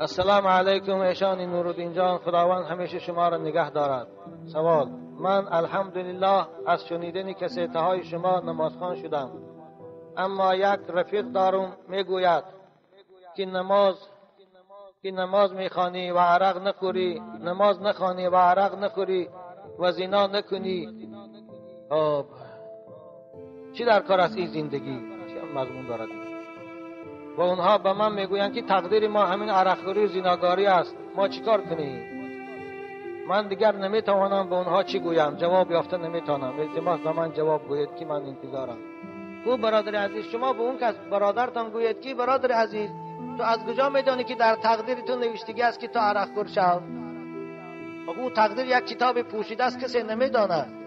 S2: السلام علیکم ایشان نورالدین جان، خداوند همیشه شما را نگه دارد. سوال: من الحمدلله از شنیدن کسیت‌های شما نمازخوان شدم، اما یک رفیق دارم میگوید که نماز میخوانی و عرق نخوری، نماز نخوانی و عرق نخوری و زنا نکنی، خب چی در کار است این زندگی؟ چی مضمون دارد؟ و اونها به من میگویند که تقدیر ما همین عرقخوری و زناکاری است، ما چیکار کنیم؟ من دیگر نمیتوانم به اونها چی گویم، جواب یافته نمیتوانم. التماس به من جواب گوید که من انتظارم. او برادر عزیز، شما به اون کس برادرتان گوید که برادر عزیز، تو از کجا میدانی که در تقدیر تو نوشتگی است که تو عرقخور شو؟ او تقدیر یک کتاب پوشیده است، کسی نمیداند.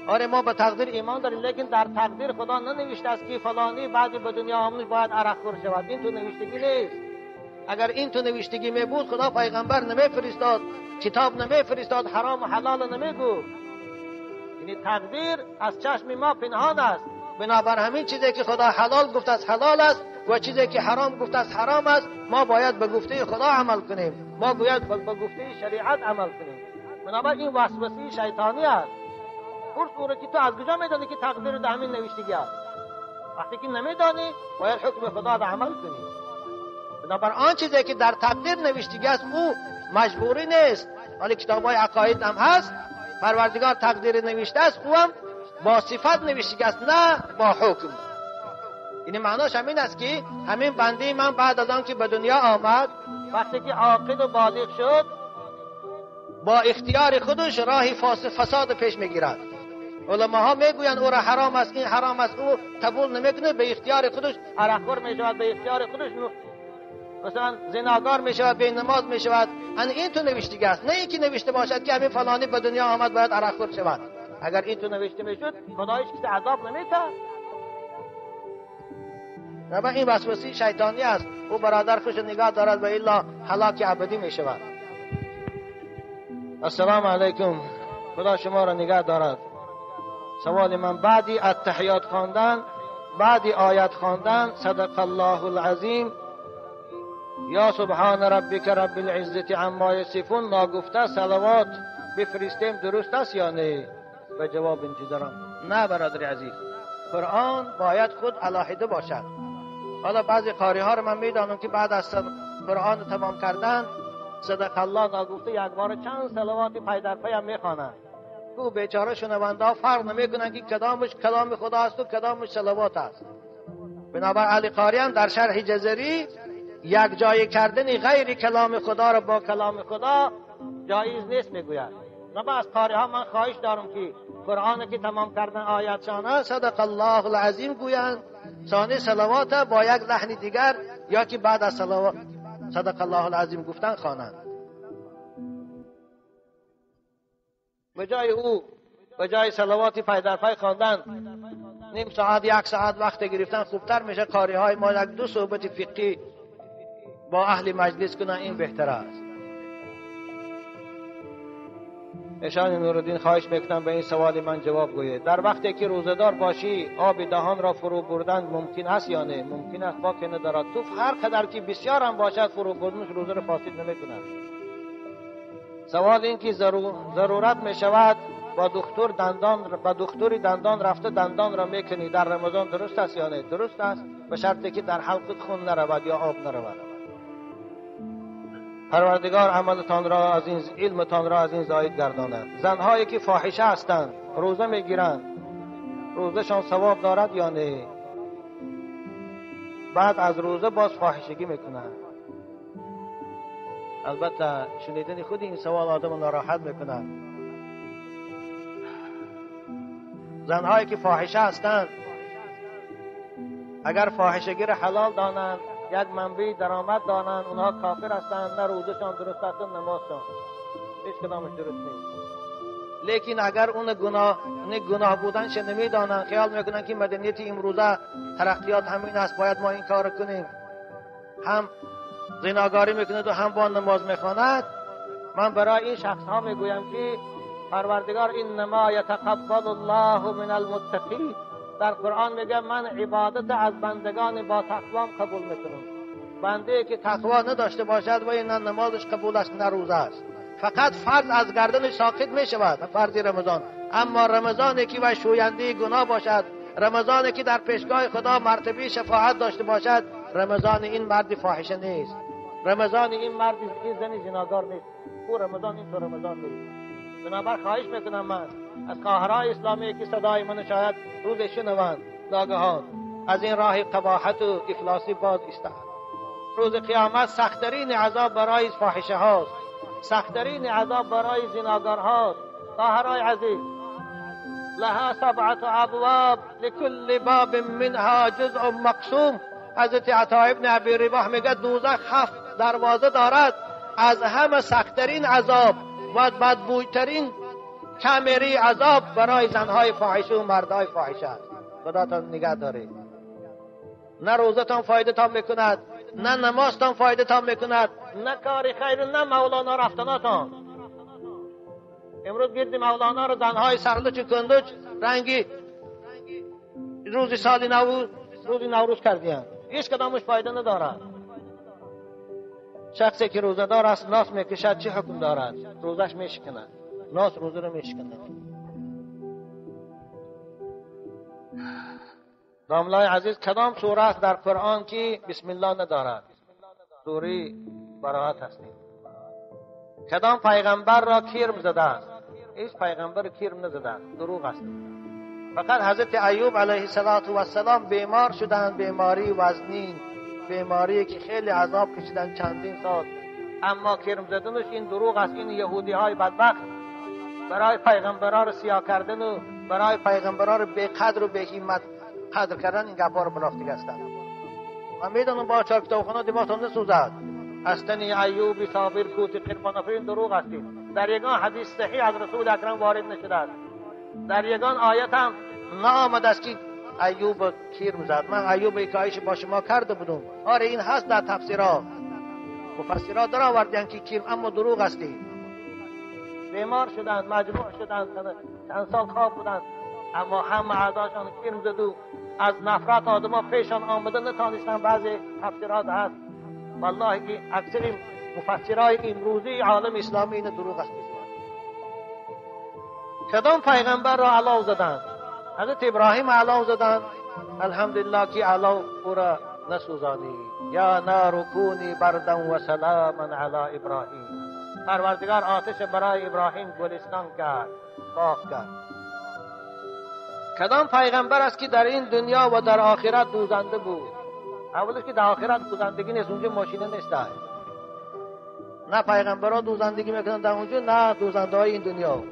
S2: آره ما به تقدیر ایمان داریم، لیکن در تقدیر خدا ننوشته است که فلانی بعد به دنیا آمدن باید عرقخور شود. این تو نوشتگی نیست. اگر این تو نوشتگی می بود، خدا پیغمبر نمیفرستاد، کتاب نمیفرستاد، حرام و حلال نمیگفت. یعنی تقدیر از چشم ما پنهان است. بنابر همین چیزی که خدا حلال گفت از حلال است و چیزی که حرام گفت از حرام است. ما باید به گفته خدا عمل کنیم، ما باید به گفته شریعت عمل کنیم. بنابر این وسوسه شیطانی است. پرس او را که تو از کجا میدانی که تقدیر در همین نوشتگی است؟ وقتی که نمیدانی باید حکم خدا را عمل کنی. بنابر آن چیزی که در تقدیر نوشتگی است او مجبوری نیست. ولی کتاب‌های عقاید هم هست، پروردگار تقدیر نوشته است، او هم با صفت نوشتگی است، نه با حکم. یعنی معناش همین است که همین بنده من بعد از آن که به دنیا آمد، وقتی که عاقل و بالغ شد، با اختیار خودش راه فساد پیش میگیرد. علماها میگویند او را حرام است، این حرام است، او قبول نمیکنه، به اختیار خودش عرقخور میشود، به اختیار خودش مثلا زناکار میشود، به نماز میشود. این تو نوشتگی است، نه اینکه نوشته باشد که همین فلانی به دنیا آمد باید عرقخور شود. اگر این تو نوشته میشد خدایش کسی عذاب نمیتد. نه، این وسوسه شیطانی است. او برادر خوش نگاه دارد و الا هلاک ابدی میشود. السلام علیکم، خدا شما را نگاه دارد. سوال من بعدی التحیات خواندن، بعدی آیت خواندن صدق الله العظیم یا سبحان ربک رب العزة عما یصفون ناگفته صلوات بفرستیم درست است یا نه؟ به جواب انتظارم. نه برادر عزیز، قرآن باید خود علاحده باشد. حالا بعضی قاری ها رو من میدانم که بعد از قرآن تمام کردن صدق الله ناگفته یک بار چند صلوات پای در پی هم میخوانند. او بیچاره شنونده ها فرق نمیکنن که کدامش کلام خدا است و کدامش صلوات است. بنابر علی قاری هم در شرح جزری یک جای کردن غیر کلام خدا را با کلام خدا جایز نیست میگوید. نه، از قاری ها من خواهش دارم که قرآن که تمام کردن آیات شانه صدق الله العظیم گویند، ثانی صلوات با یک لحن دیگر یا که بعد از صلوات صدق الله العظیم گفتن خوانند. به جای او، به جای صلوات پای در پای خواندن نیم ساعت یک ساعت وقت گرفتن خوبتر میشه. قاری های ما یک دو صحبت فقهی با اهل مجلس کنن، این بهتر است. نشان نورالدین خواهش میکنم به این سوال من جواب گوید. در وقتی که روزه‌دار باشی آب دهان را فرو بردن ممکن است یا نه؟ ممکن است، باک ندارد. توف هر قدر که بسیار هم باشد فرو بردنش روزه را فاسد نمیکند. سوال این که ضرورت میشود با دکتر دندان، با دکتری دندان رفته دندان را میکنی در رمضان درست است یا نه؟ درست است، به شرطی که در حلقت خون نرود یا آب نرود. پروردگار عملتان را از این، علمتان را از این زاید گرداند. زنهایی که فاحشه هستند روزه میگیرند، روزهشان ثواب دارد یا نه؟ بعد از روزه باز فاحشگی میکنند. البته شنیدن خود این سوال آدم ناراحت میکند. زنهایی که فاحشه هستند اگر فاحشگی را حلال دانند، یک منبع درآمد دانند، اونها کافر هستند، نه روزشان درست است نه نمازشان، هیچ کدامش درست نیست. لیکن اگر اون گناه بودنش نمیدانند، خیال میکنند که مدنیت امروزه ترقیات همین است، باید ما این کار کنیم، هم زناگاری میکند و هم با نماز میخواند. من برای این شخص ها میگویم که پروردگار انما یتقبل الله من المتقین در قرآن میگه من عبادت از بندگان با تقوام قبول میکنم. بنده که تقوا نداشته باشد و نه نمازش قبول است نه روزه است، فقط فرض از گردنش ساقط میشود، فرض رمضان. اما رمضانی که و شوینده گناه باشد، رمضانی که در پیشگاه خدا مرتبه شفاعت داشته باشد، رمضان این مرد فاحشه نیست، رمضان این مرد این زن زناکار نیست، او رمضان این تو رمضان نیست. بنابر خواهش میکنم من از خواهرای اسلامی که صدای من شاید روز شنوند، ناگهان از این راه قباحت و افلاسی باز ایستند. روز قیامت سخت‌ترین عذاب برای فاحشه هاست، سخت‌ترین عذاب برای زناکار هاست. خواهرای عزیز، لها سبعة ابواب لكل باب منها جزء مقسوم. حضرت عطا ابن ابی رباح میگه دوزخ 7 دروازه دارد، از همه سخت‌ترین عذاب و بدبویترین کمری عذاب برای زنهای فاحشه و مردهای فاحشه است. خداتان نگه دارید. نه روزتان فایده تان میکند، نه نمازتان فایده تان میکند، نه کار خیر، نه مولانا رفتناتان. امروز گرد مولانا رو زنهای سرلوچ کندوچ رنگی روز سال نو، روز نوروز کردیان، هیچ کدامش فایده ندارد. شخصی که روزه‌دار است ناس میکشد چه حکم دارد؟ روزش میشکند، ناس روزه رو میشکند. داملای عزیز، کدام سوره است در قرآن که بسم الله ندارد؟ سوره براءت هستیم. کدام پیغمبر را کرم زده است؟ هیچ پیغمبر کرم نزده است، دروغ است. فقط حضرت ایوب علیه السلام بیمار شدند، بیماری وزنین، بیماری که خیلی عذاب کشیدن چندین سال، اما کرم زدنش این دروغ است. این یهودی های بدبخت برای پیغمبران رو سیاه کردن و برای پیغمبران رو بی قدر و بی قیمت قدر کردن این گپا رو بلافتگی هستند. من میدانم با چهار کتابخانه دماغتان نسوزد. استنی ایوب صابر کوت قربان آفرین دروغ هستید. در یگان حدیث صحیح از رسول اکرم وارد نشده است. در یگان آیت هم نآمده است که ایوب کیر زد. من ایوب حکایش با شما کرده بودم. آره این هست در تفسیرها، مفسرها در آوردن که کیر، اما دروغ هستی. بیمار شدند، مجروح شدند، چند سال خواب بودند، اما همه اعضاشان کیر زد و از نفرت آدم‌ها پیشان آمده نتانستند. بعضی تفسیرات هست والله که اکثر مفسرهای امروزی عالم اسلامی این دروغ است. کدام پیغمبر را علاو زدند؟ حضرت ابراهیم علاو زدند. الحمدلله که علاو او را نسوزانی. یا نار کونی بردا و سلاما علی ابراهیم. پروردگار آتش برای ابراهیم گلستان کرد، باغ کرد. کدام پیغمبر است که در این دنیا و در آخرت دوزنده بود؟ اولش که در آخرت دوزندگی نیست، اونجا ماشینه نیست. نه پیغمبرها دوزندگی میکنن در اونجا، نه دوزنده های این دنیا.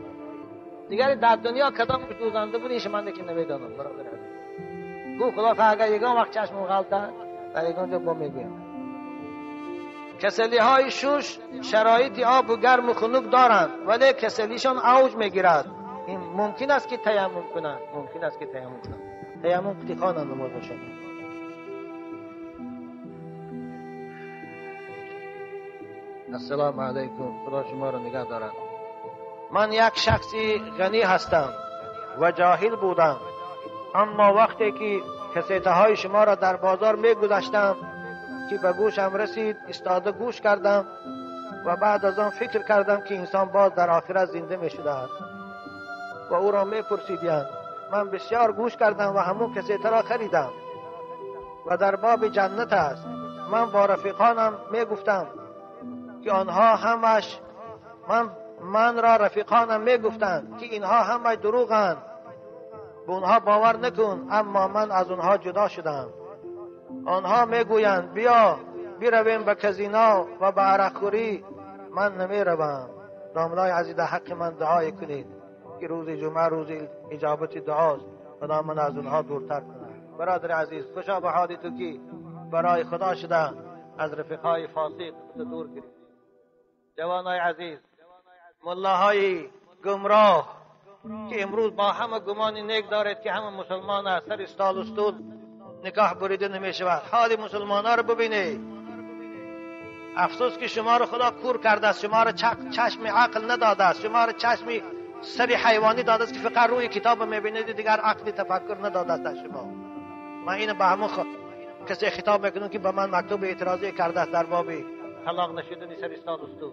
S2: دیگر در دنیا کدام دوزنده بود ایش من که نمیدانم برادر عزیز. گو خدا اگر یگان وقت چشم غلطه در یگان جا با میگویم. کسلی های شوش شرایط آب و گرم و خنک دارند، ولی کسلیشان اوج میگیرد. این ممکن است که تیمم کنند، ممکن است که تیمم کنند. تیمم قطعی خوانند نمازشان. السلام علیکم، خدا شما را نگه دارد. من یک شخصی غنی هستم و جاهل بودم، اما وقتی که کسیته های شما را در بازار می گذاشتم که به گوشم رسید، ایستاده گوش کردم و بعد از آن فکر کردم که انسان باز در آخرت زنده می شده است و او را می پرسیدند. من بسیار گوش کردم و همون کسیته را خریدم و در باب جنت است. من با رفیقانم می گفتم که آنها همش من را رفیقانم می گفتند که اینها همه دروغند، به اونها باور نکن، اما من از اونها جدا شدم. آنها می گویند بیا بیرویم به کزینا و به عرقخوری، من نمی روم. داملای عزیز در حق من دعای کنید که روز جمعه روز اجابت دعاست، خدا من از اونها دورتر کند. برادر عزیز خوشا به حال تو که برای خدا شده از رفیقهای فاسق دور گرفتی. جوانای عزیز، ملاهای گمراه که امروز با همه گمان نیک دارد که همه مسلمان است، سر استال استول نکاح بریده نمی شود. حال مسلمان ها رو ببینید. افسوس که شما رو خدا کور کرده است، شما رو چشم عقل نداده است، شما رو چشم سر حیوانی داده است که فقط روی کتاب میبینید، دیگر عقل تفکر نداده است شما. من اینو به همون کسی خطاب میکنم که به من مکتوب اعتراضی کرده است در باب طلاق نشدن سر استال استول.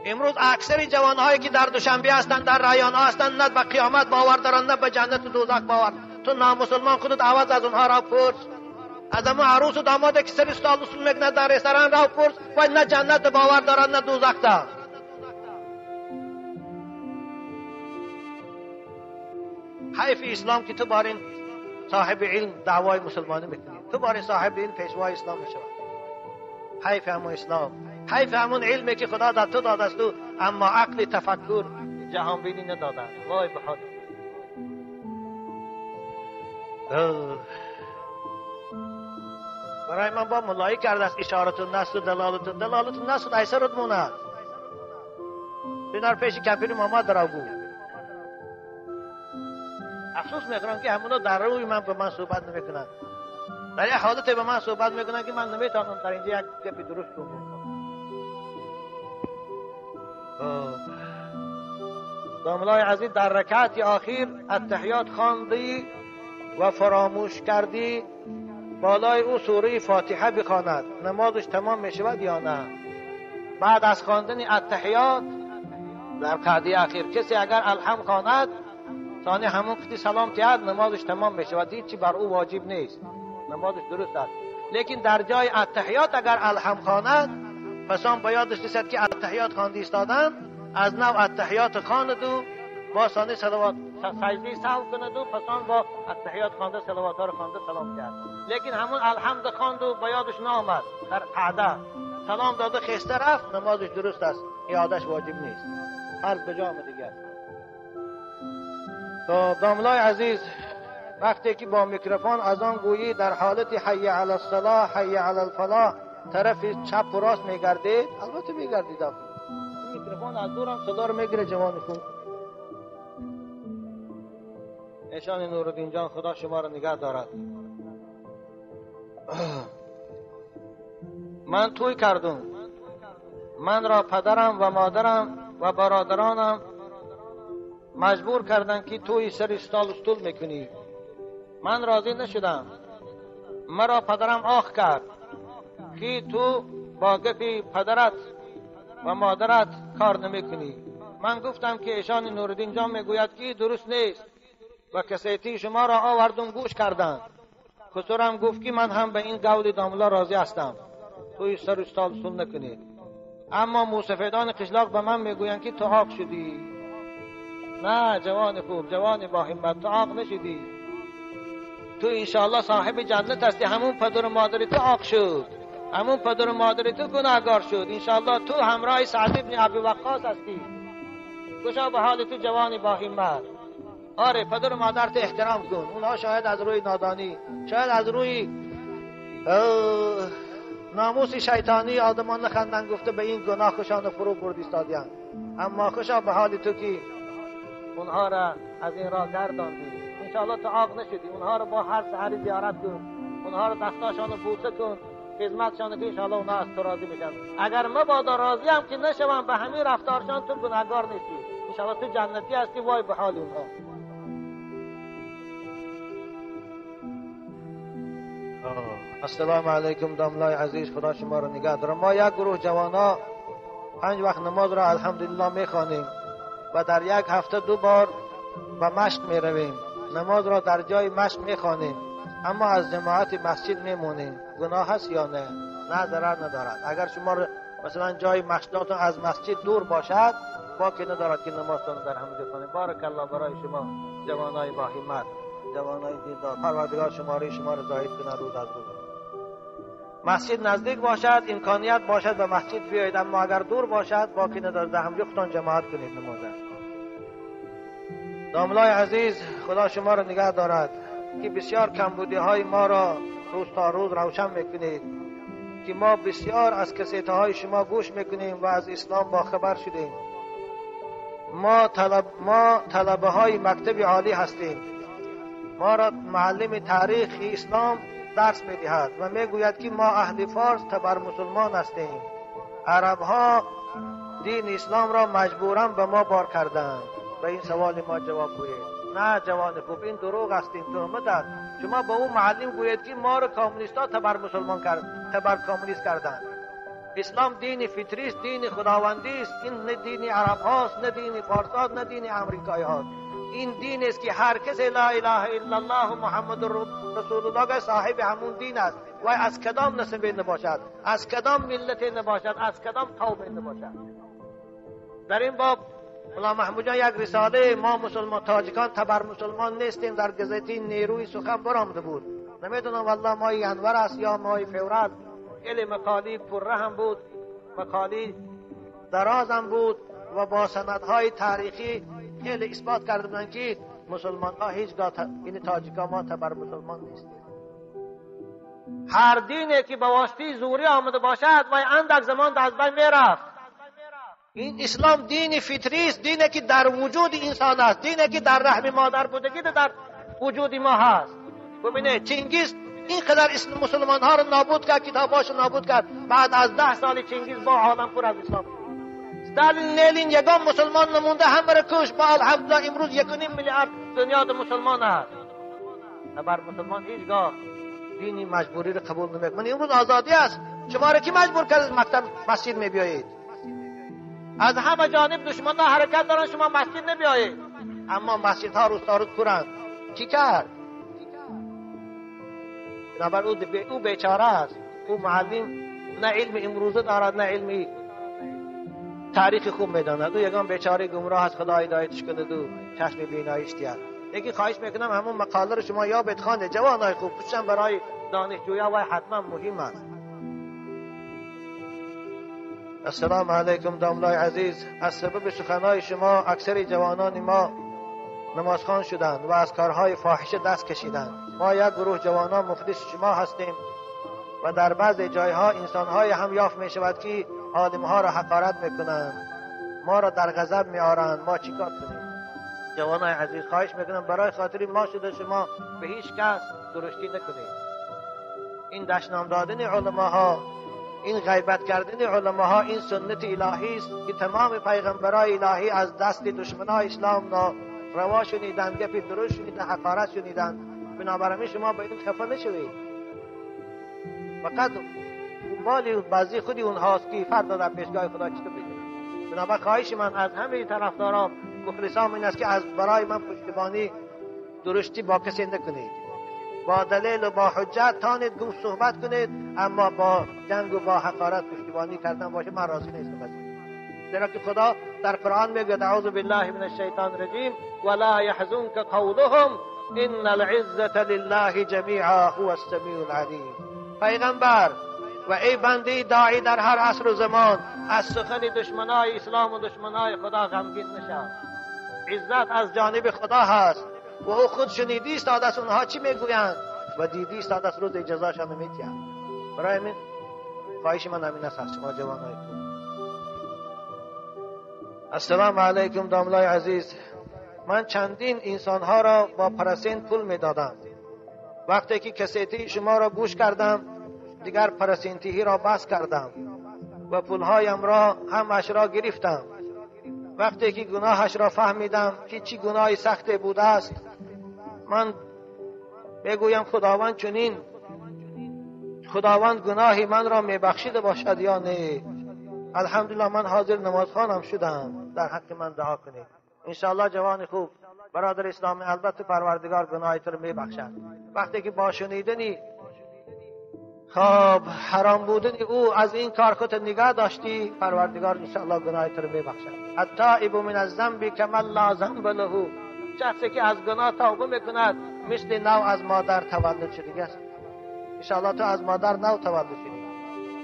S2: امروز اکثر جوانهایی که در دوشنبه هستند، در رایان ها هستند، نه به قیامت باور دارند، نه به جنت و دوزخ باور. تو نامسلمان خودت عوض از اونها را پرس، از همون عروس و داماد که سر استال اصول میکنند در رستوران را پرس، و نه جنت باور دارند نه دوزخ دارند. حیف اسلام که تو بارین صاحب علم دعوای مسلمانی میکنی، تو بارین صاحب علم پیشوای اسلام میشود. حیف همون اسلام، حیف همون علمی که خدا در تو داده است، اما عقل تفکر جهان بینی نداده. وای به حال. برای من با ملایی کرده است اشارتون نست و دلالتون دلالتون نست و ایسرت موند. دینار پیش کمپین محمد را بود. افسوس میخورم که همونا در روی من به من صحبت نمیکنند، در یک حالت به من صحبت میکنند که من نمیتونم در اینجا یک گپی درست کنم. داملای عزیز، در رکعت آخیر التحیات خواندی و فراموش کردی بالای او سوره فاتحه بخواند، نمازش تمام میشود یا نه؟ بعد از خواندن التحیات در قعده اخیر کسی اگر الحمد خواند، ثانی همون قطعی سلام تیاد، نمازش تمام میشود، هیچی بر او واجب نیست، نمازش درست است. لیکن در جای التحیات اگر الحمد خواند، پس آن باید رسید که التحیات خواندی ایستادن، از نو التحیات خواند و با ثانی صلوات سجده سهو کند و پس آن با التحیات خوانده صلوات ها رو خوانده سلام کرد. لیکن همون الحمد خواند و با یادش نآمد، در قعده سلام داده خسته رفت، نمازش درست است، یادش واجب نیست، فرض به جا آمد دیگر. داملای عزیز، وقتی که با میکروفون اذان گویی در حالت حی علی الصلاح حی علی الفلاح طرف چپ و راست میگردید، البته میگردید، میکروفون از دورم صدا رو میگیره جوان خوب. ایشان نورالدین جان خدا شما را نگه دارد. من توی کردم، من را پدرم و مادرم و برادرانم مجبور کردند که توی سر استال استول میکنی. من راضی نشدم. مرا پدرم آخ کرد که تو با گپی پدرت و مادرت کار نمیکنی. من گفتم که ایشان نورالدین جان میگوید که درست نیست و کسیتی شما را آوردم گوش کردند. خسرم گفت که من هم به این قول داملا راضی هستم، توی سر استال استول نکنید. اما موسفیدان قشلاق به من میگویند که تو عاق شدی. نه جوان خوب، جوان با همت، تو عاق نشدی، تو انشاءالله صاحب جنت هستی. همون پدر و مادر تو عاق شد، همون پدر و مادر تو گناهگار شد. انشاءالله تو همراه سعد ابن ابی وقاص هستی. گوشا به حال تو جوان با همت. آره پدر و مادرت احترام کن. اونها شاید از روی نادانی، شاید از روی ناموس شیطانی آدمان نخندن گفته به این گناه خوشان فرو برد ایستادیان. اما خوشا به حال تو که اونها را از این راه گرداندی. انشاءالله تو عاق نشدی. اونها را با هر سحری زیارت کن، اونها را دستاشان رو بوسه کن، خدمتشان کن، انشاءالله اونها از تو راضی میشن. اگر مبادا راضی هم که نشوم به همین رفتارشان، تو گناهگار نیستی، انشاءالله تو جنتی هستی. وای به حال اونها. السلام علیکم داملای عزیز، خدا شما را نگه داره. ما یک گروه جوانا 5 وقت نماز را الحمدلله میخوانیم و در یک هفته 2 بار به مشق میرویم. نماز را در جای مشق میخوانیم اما از جماعت مسجد میمونیم. گناه هست یا نه؟ نه، ضرر ندارد. اگر شما مثلا جای مشقاتون از مسجد دور باشد باکی ندارد که نمازتون در همونجا خوانید. بارک الله برای شما جوانای با همت، جوانای دیندار. پروردگار شماره شما را زاهد کنه روز از روز. مسجد نزدیک باشد، امکانیت باشد به مسجد بیایید، اما اگر دور باشد باکی ندارد، در همونجا خودتان جماعت کنید نماز. داملای عزیز، خدا شما را نگه دارد که بسیار کمبودی های ما را روز تا روز روشن میکنید که ما بسیار از کسیت های شما گوش میکنیم و از اسلام با خبر شدیم. ما طلبه های مکتب عالی هستیم. ما را معلم تاریخ اسلام درس میدهد و میگوید که ما اهل فارس تبر مسلمان هستیم. عرب ها دین اسلام را مجبورا به ما بار کردند. به این سوال ما جواب گویید. نه جوان خوب، این دروغ است، این تهمت است. شما به اون معلم گویید که ما را کمونیست‌ها تبر مسلمان کرد، تبر کمونیست کردند. اسلام دین فطری است، دین خداوندی است. این نه دین عرب هاست، نه دین فارس هاست، نه دین امریکایی هاست. این دین است که هر کس لا اله الا الله محمد رسول الله صاحب همون دین است و از کدام نسب نباشد، از کدام ملت نباشد، از کدام قوم نباشد. در این باب ملا محمود جان یک رساله ما مسلمان تاجیکان تبر مسلمان نیستیم در گزته نیروی سخن برآمده بود. نمیدونم والله ماه انور است یا ماه فوریه. خیلی مقاله پره هم بود، مقاله دراز هم بود و با سندهای تاریخی خیلی اثبات کرده بودند که مسلمان ها هیچگاه این تاجیکان ما تبر مسلمان نیستیم. هر دینی که به واسطه زوری آمده باشد و اندک زمان از بین میرفت. این اسلام دین فطری است، دینی که در وجود انسان است، دینی که در رحم مادر بودگی در وجود ما هست. ببینید چنگیز اینقدر مسلمان ها رو نابود کرد، کتاباش رو نابود کرد. بعد از 10 سال چنگیز با عالم پر از اسلام. ستالین لنین یگان مسلمان نمونده، همه را کش. با الحمدلله امروز 1.5 میلیارد دنیا مسلمان است. بر مسلمان هیچگاه دینی مجبوری رو قبول نمیکنه. امروز آزادی است. شما را کی مجبور کرد از مکتب مسجد میبیایید؟ از همه جانب دشمنان حرکت دارن، شما مسجد نبیایید. اما مسجدها روز تا روز پرند. کی کرد؟ بنابر او بیچاره است. او معلم نه علم امروزه دارد نه علمی تاریخ خوب میداند. او یگان بیچاره گمراه است. خدا هدایتش کنه دو چشم بیناییش دیاد. یکی خواهش میکنم همون مقاله رو شما یا بخوانید جوانای خوب، خصوصا برای دانشجویا و حتما مهم است. السلام علیکم داملای عزیز. از سبب سخنهای شما اکثر جوانان ما نمازخوان شدند و از کارهای فاحشه دست کشیدند. ما یک گروه جوانان مخلص شما هستیم و در بعض جایها انسانهای هم یافت می شود که عالمها را حقارت میکنند، ما را در غضب می آرند. ما چیکار کنیم؟ جوانای عزیز خواهش میکنم برای خاطر ما شده شما به هیچ کس درشتی نکنید. این دشنام دادن علماها، این غیبت کردن علماها، این سنت الهی است که تمام پیغمبرای الهی از دست دشمنای اسلام روا شنیدن، گپی درشت شنیدن، حقارت شنیدن. بنابراین شما به این خفه نشوید. فقط مال بعضی خودی اونهاست که فردا در پیشگاه خدا چطور بگیرن. بنابراین خواهش من از همه طرفداران مخلصان این است که از برای من پشتیبانی درشتی با کسی نکنید. با دلیل و با حجت تانید گفت صحبت کنید، اما با جنگ و با حقارت پشتیبانی کردن باشه من راضی نیستم. زیرا که خدا در قرآن میگوید اعوذ بالله من الشیطان الرجیم ولا يحزنك قولهم ان العزة لله جمیعا هو السمیع العلیم. پیغمبر و ای بنده داعی در هر عصر و زمان از سخن دشمنای اسلام و دشمنای خدا غمگین نشد. عزت از جانب خدا هست و او خود شنیدی است از اونها چی میگویند و دیدی است از روز جزاشان میتیند. برای من خواهش من همین است از شما جوانای خوب. السلام علیکم داملای عزیز. من چندین انسانها را با پرسین پول میدادم. وقتی که کسیتی شما را گوش کردم دیگر پرسینتیهی را بس کردم و پولهایم را همش را گرفتم. وقتی که گناهش را فهمیدم که چی گناه سخت بوده است، من بگویم خداوند چنین خداوند گناهی من را میبخشیده باشد یا نه؟ الحمدلله من حاضر نمازخوانم شدم، در حق من دعا کنید. انشاءالله جوان خوب برادر اسلامی، البته پروردگار گناه تو رو میبخشد. وقتی که با شنیدنی خب حرام بودن او از این کار خود نگاه داشتی، پروردگار انشاءالله گناه تو رو میبخشد. التائب من الذنب کمن لا ذنب له. شخصی که از گناه توبه میکند مثل نو از مادر تولد شده است. انشاءالله تو از مادر نو تولد شدی.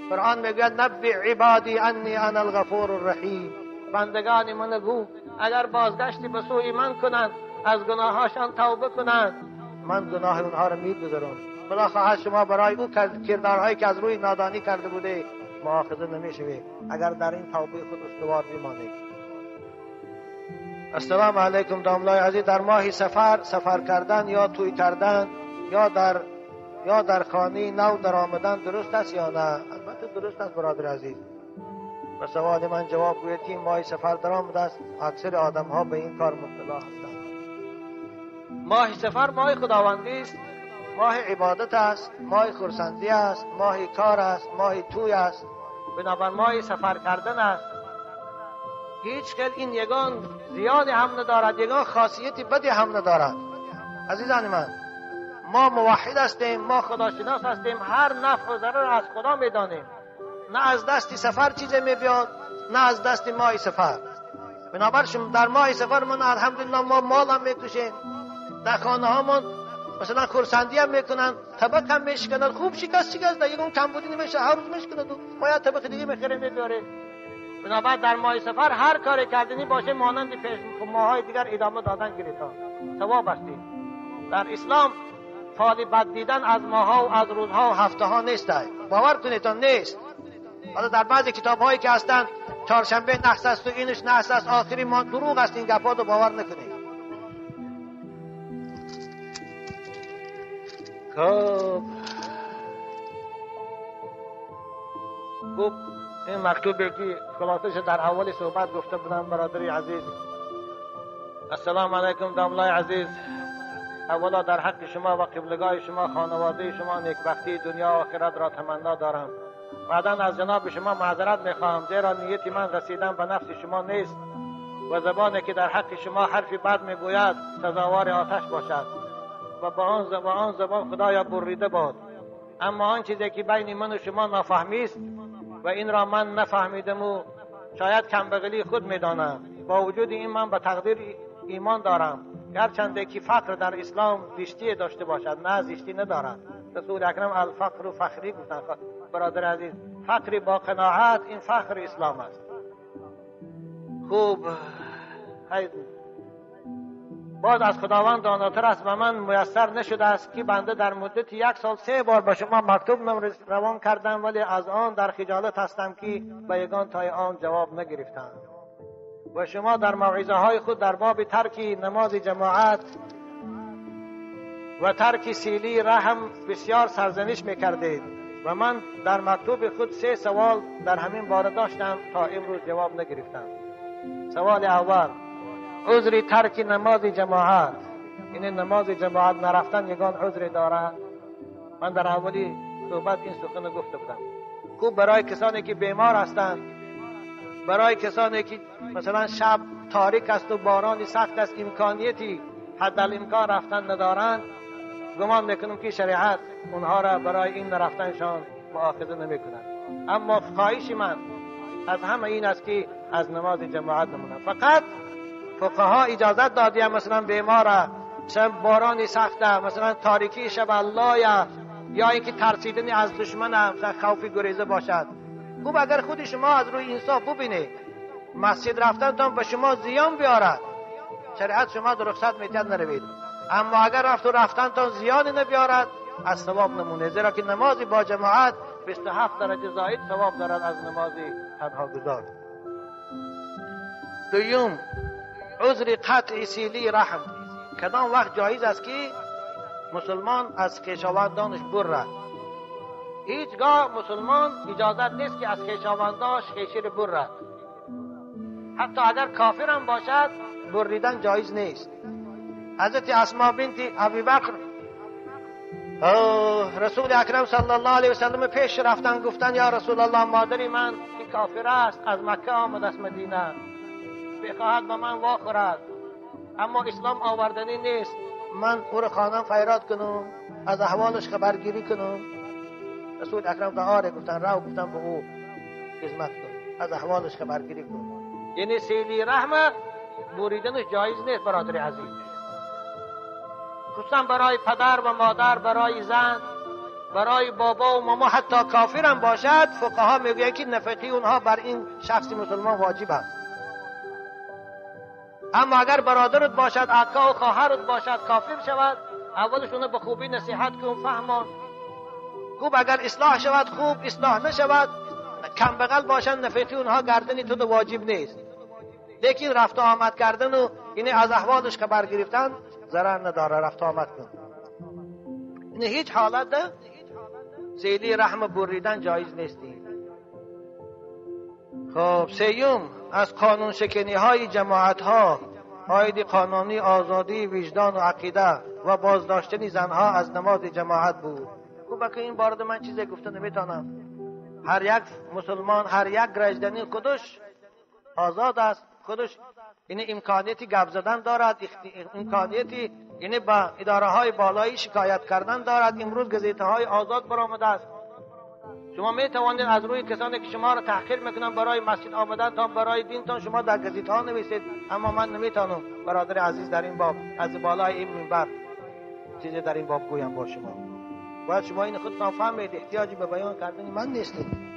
S2: قرآن میگوید نبئ عبادی انی انا الغفور الرحیم. بندگان من گو اگر بازگشتی به سوی من کنند، از گناهاشان توبه کنند، من گناه اونها رو میگذرم. خدا خواهد شما برای او کردارهایی که از روی نادانی کرده بوده مؤاخذه نمیشوید اگر در این توبه خود استوار بمانید. السلام علیکم داملای عزیز. در ماه سفر سفر کردن یا توی کردن یا در خانه نو در آمدن درست است یا نه؟ البته درست است برادر عزیز. به سوال من جواب گوید که ماه سفر در آمده است. اکثر آدم ها به این کار مبتلا هستند. ماه سفر ماه خداوندی است، ماه عبادت است، ماه خرسندی است، ماه کار است، ماه توی است، بنابر ماه سفر کردن است. هیچ خیل این یگان زیان هم ندارد، یگان خاصیت بدی هم ندارد. عزیزان من، ما موحد هستیم، ما خداشناس هستیم، هر نفع و ضرر از خدا میدانیم. نه از دست سفر چیزی میبیاد، نه از دست ماه سفر. بنابر در ماه سفر من الحمدلله ما مال هم میکشیم، در خانه هامون مثلا خرسندی هم میکنن، طبق هم میشکنن، خوب شکست در یکم کمبودی نمیشه، هر روز میشکنن، ما یه طبق دیگه میخریم میبیاریم. بنابر در ماه سفر هر کاری کردنی باشه مانند پیش ماهای دیگر ادامه دادن گریتا ثواب است. در اسلام فال بد دیدن از ماها و از روزها و هفته ها نیست، باور کنید نیست. حالا در بعضی کتاب هایی که هستند چهارشنبه نحس است و اینش نحس است، آخری ما دروغ است، این گپا رو باور نکنید. خب این مکتوبی که خلاصش در اول صحبت گفته بودم برادری عزیز. السلام علیکم داملای عزیز. اولا در حق شما و قبلگاه شما، خانواده شما نیکبختی دنیا و آخرت را تمنا دارم. بعدا از جناب شما معذرت میخواهم، زیرا نیت من رسیدن به نفس شما نیست و زبانی که در حق شما حرفی بد میگوید سزاوار آتش باشد و با آن زبان خدایا بریده باد. اما آن چیزی که بین من و شما نافهمی است و این را من نفهمیدم و شاید کمبغلی خود میدانم، با وجود این من به تقدیر ایمان دارم، گرچنده که فقر در اسلام زشتی داشته باشد، نه زشتی ندارد. رسول اکرم الفقر فخری گفتند. برادر عزیز، فقر با قناعت این فخر اسلام است. خوب باز از خداوند داناتر است و من میسر نشده است که بنده در مدت 1 سال 3 بار به شما مکتوب روان کردم، ولی از آن در خجالت هستم که به یگان تای آن جواب نگرفتم. و شما در موعظه های خود در باب ترک نماز جماعت و ترک سیلی رحم بسیار سرزنش میکردید و من در مکتوب خود 3 سوال در همین باره داشتم تا امروز جواب نگرفتم. سوال اول، عذر ترک نماز جماعت، این نماز جماعت نرفتن یگان عذر دارد؟ من در اولی صحبت این سخن گفته بودم. خوب برای کسانی که بیمار هستند، برای کسانی که مثلا شب تاریک است و باران سخت است، امکانیتی حد الامکان رفتن ندارند، گمان میکنم که شریعت اونها را برای این نرفتنشان مؤاخذه نمیکند. اما خواهش من از همه این است که از نماز جماعت نمونند. فقط فقها اجازت دادیم مثلا بیمار، مثلا باران سخت، مثلا تاریکی شب الله، یا اینکه ترسیدن از دشمن، مثلا خوفی گریزه باشد. خوب اگر خود شما از روی انصاف ببینید مسجد رفتن به شما زیان بیارد، شریعت شما در رخصت میتید نروید. اما اگر رفت و رفتن زیانی نبیارد، از ثواب نمونه، زیرا که نماز با جماعت 27 درجه زائد ثواب دارد از نماز تنها گذار. دوم، عذر قطع سیلی رحم. کدام وقت جایز است که مسلمان از خویشاوندانش برد؟ هیچگاه مسلمان اجازت نیست که از خویشاوندانش خویشی را برد. حتی اگر کافر هم باشد بریدن جایز نیست. حضرت اسما بنت ابی بکر رسول اکرم صلی الله علیه و سلم پیش رفتن، گفتن یا رسول الله، مادری من که کافر است، از مکه آمد است مدینه، بخواهد به من واخورد، اما اسلام آوردنی نیست، من او را خانم فیراد کنم، از احوالش خبرگیری کنم. رسول اکرم آره گفتن، رو گفتن به او خدمت کن، از احوالش خبرگیری کن. یعنی سیلی رحمه بریدنش جایز نیست برادر عزیز، خصوصا برای پدر و مادر، برای زن، برای بابا و ماما، حتی کافر هم باشد. فقها میگویند که نفقه اونها بر این شخص مسلمان واجب است. اما اگر برادرت باشد، اکا و خواهرت باشد، کافر شود، اولش اونو به خوبی نصیحت کن، فهمان. خوب اگر اصلاح شود خوب، اصلاح نشود کم بغل باشند، نفقه اونها گردنی تو واجب نیست. لیکن رفت و آمد کردن و اینه از احوالش خبر گرفتن ضرر نداره، رفت آمد کن. اینه هیچ حالت ده سیلی رحم بریدن جایز نیستی. خب سیوم، از قانون شکنی های جماعت ها عاید قانونی آزادی وجدان و عقیده و بازداشتن زنها از نماز جماعت بود. خوب که این بارد من چیزی گفته نمیتونم. هر یک مسلمان، هر یک گرجدنی خودش آزاد است، خودش این امکانیتی گپ زدن دارد، امکانیتی یعنی با اداره های بالایی شکایت کردن دارد. امروز گزیته های آزاد برآمده است. شما می توانید از روی کسانی که شما را تحقیر میکنن برای مسجد آمدن تا برای دینتان شما در گزیته ها نویسید، اما من نمیتونم برادر عزیز در این باب از بالای این منبر چیزی در این باب گویم با شما. باید شما این خودتان فهمید، احتیاجی به بیان کردن من نیستید.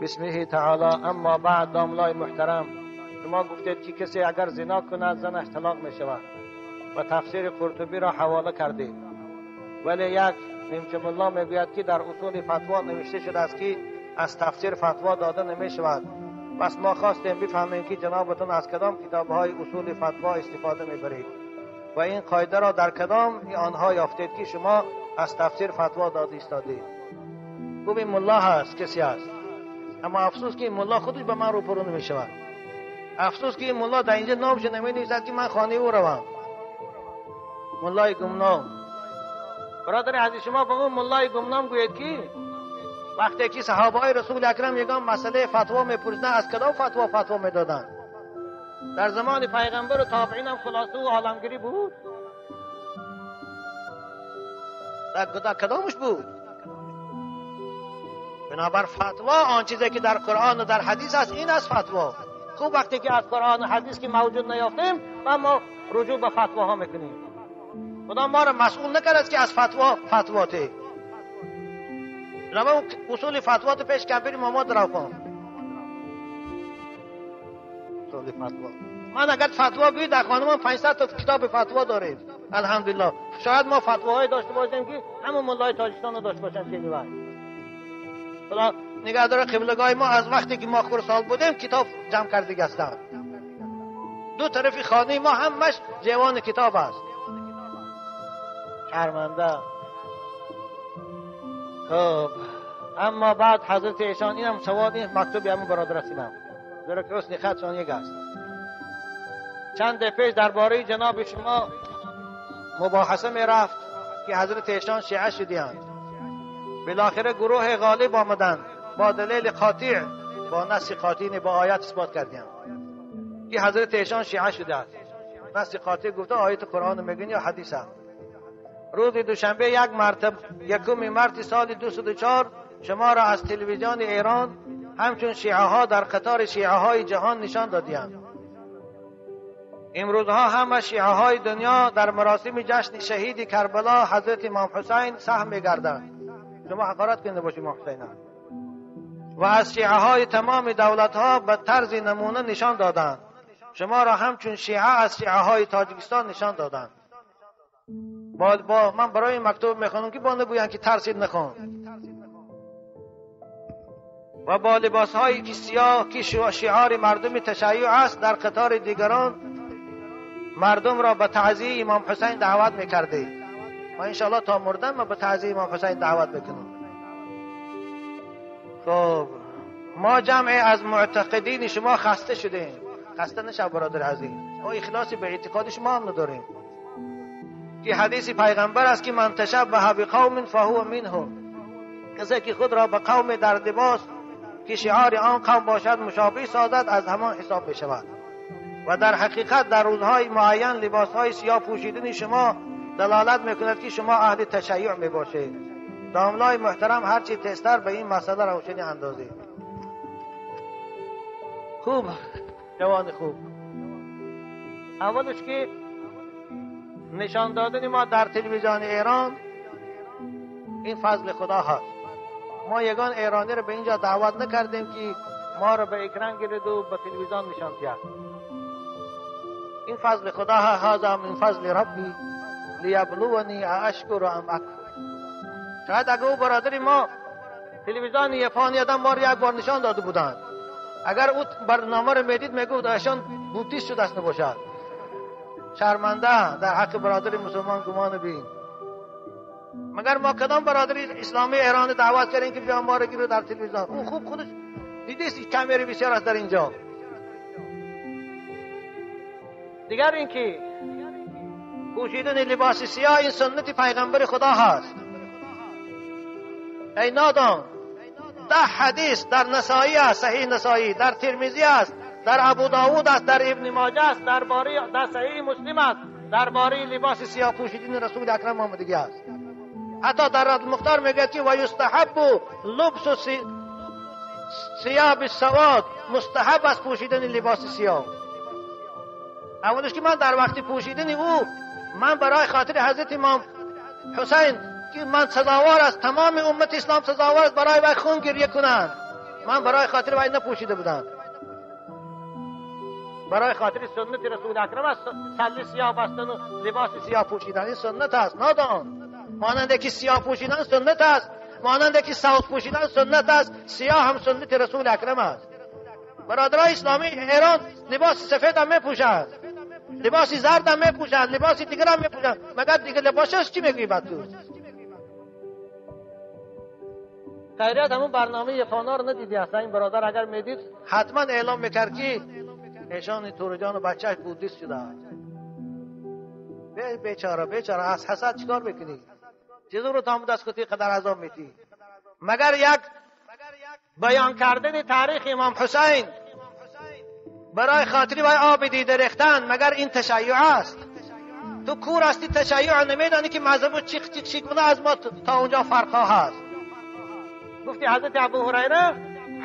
S2: بسمه تعالی. اما بعد، داملای محترم، شما گفتید که کسی اگر زنا کند زنش طلاق می شود و تفسیر قرطبی را حواله کردید، ولی یک نیمچه ملا میگوید که در اصول فتوا نوشته شده است که از تفسیر فتوا داده نمی شود. پس ما خواستیم بفهمیم که جنابتون از کدام کتابهای اصول فتوا استفاده میبرید و این قاعده را در کدام آنها یافتید که شما از تفسیر فتوا داده ایستادید. خوب این ملا هست، کسی هست، اما افسوس که این ملا خودش به من روبرو نمی شود. افسوس که این ملا در اینجا نامش نمی نویسد که من خانه او روم. ملای گمنام. برادر عزیز، شما به اون ملای گمنام گوید که وقتی که صحابه های رسول اکرم یگان مسئله فتوا میپرسیدن از کدام فتوا میدادن؟ در زمان پیغمبر و تابعین هم خلاصه و عالمگیری بود. در کدامش بود؟ بنابر فتوا آن چیزی که در قرآن و در حدیث است این است فتوا. خوب وقتی که از قرآن و حدیث که موجود نیافتیم و ما رجوع به فتواها میکنیم. خدا ما را مسئول نکرد که از فتوا ته. بنابر اصول فتوا تو پیش کن بریم ما درو کن. اصول فتوا. من اگر فتوا گویی در خانه ما 500 تا کتاب فتوا داریم. الحمدلله. شاید ما فتواهای داشته باشیم که همون ملای تاجیکستان رو داشته باشن چه می‌برد. خدا نگهدار قبلگاه ما از وقتی که ما خردسال بودیم کتاب جمع کرده هستند. دو طرف خانه ما همش جوان کتاب است. شرمنده. خب اما بعد حضرت ایشان اینم سواد این مکتوب همون برادر است، اینم زیرا که حسن خطشان یک است. چند پیش درباره جناب شما مباحثه می رفت که حضرت ایشان شیعه شدیند. بالاخره گروه غالب آمدند با دلیل قاطع، با نص قاطع، با آیات اثبات کردند که حضرت ایشان شیعه شده است. نص قاطع گفته آیت قرآن میگن یا حدیث هم. روز دوشنبه یک مرتب یکم مارس سال 204 شما را از تلویزیون ایران همچون شیعه ها در قطار شیعه های جهان نشان دادیند. امروزها همه شیعه های دنیا در مراسم جشن شهید کربلا حضرت امام حسین سهم می‌گردند. شما حقارت کنید باشید امام حسین. و از شیعه های تمام دولت ها به طرز نمونه نشان دادند. شما را همچون شیعه از شیعه های تاجیکستان نشان دادند. با من برای مکتوب میخوانم که با نگویند که ترسید نخوان. و با لباس هایی که سیاه که شعار مردم تشیع است در قطار دیگران مردم را به تعزیه امام حسین دعوت میکرده. ما انشاءالله تا مردم ما به تعزیه امام حسین دعوت میکنم. خب ما جمع از معتقدین شما خسته شدیم. خسته نشو برادر عزیز، ما اخلاصی به اعتقاد شما هم نداریم. که حدیث پیغمبر است که من تشبه بقوم فهو منهم، کسی که خود را به قوم در لباس که شعار آن قوم باشد مشابه سازد از همان حساب می شود. و در حقیقت در روزهای معین لباسهای سیاه پوشیدن شما دلالت میکند که شما اهل تشیع می باشید. داملای محترم هرچی تستر به این مسئله روشنی اندازید. خوب جوان خوب، اولش که نشان دادن ما در تلویزیون ایران این فضل خدا هست. ما یگان ایرانی رو به اینجا دعوت نکردیم که ما رو به اکران گیرد و به تلویزیون نشان دهد. این فضل خدا هست. هذا من فضل ربی لیبلونی اشکر ام اکفر. شاید اگه او برادر ما تلویزیون یپانی آدم ما رو یک بار نشان داده بودند، اگر او برنامه رو میدید میگفت ایشان بودیست شده است نباشد. شرمنده در حق برادر مسلمان گمان بین. مگر ما کدام برادر اسلامی ایران دعوت کردیم که بیا ما رو گیره در تلویزیون؟ او خوب خودش دیدیست کامری بسیار است در اینجا. دیگر اینکه پوشیدن لباس سیاه این سنت پیغمبر خدا هست. ای نادان، 10 حدیث در نسائی است، صحیح نسائی، در ترمذی است، در ابو داود است، در ابن ماجه است، درباره در صحیح مسلم است، درباره لباس سیاه پوشیدن رسول اکرم آمدگی است. حتی در رد مختار میگه که و یستحب لبس ثیاب السواد، مستحب است پوشیدن لباس سیاه. اولش که من در وقت پوشیدن او من برای خاطر حضرت امام حسین که من سزاوار است، تمام امت اسلام سزاوار است برای وی خون گریه کنند، من برای خاطر وی نپوشیده بودم. برای خاطر سنت رسول اکرم است سله سیاه بستن و لباس سیاه پوشیدن، این سنت است نادان. مانند که سیاه پوشیدن سنت است، مانند که سوت پوشیدن سنت است، سیاه هم سنت رسول اکرم است. برادرای اسلامی ایران لباس سفید هم میپوشند، لباس زرد هم میپوشند، لباس دیگر هم میپوشند، مگر دیگر لباسش چی میگویی بعد تو؟ خیریت همون برنامه یفانا رو ندیدی اصلا. این برادر اگر میدید حتما اعلام میکرد که ایشان تورجان و بچهش بودیست شده. بیچاره بیچاره از حسد چیکار میکنی؟ چیزو رو تام دست کتی قدر عذاب میتی؟ مگر یک بیان کردن تاریخ امام حسین برای خاطری وای آب دیده ریختن، مگر این تشیع است؟ تو کور هستی تشیع نمیدانی که مذهب چیخ چیخ از ما تا اونجا فرقها هست. گفتی حضرت ابو هریره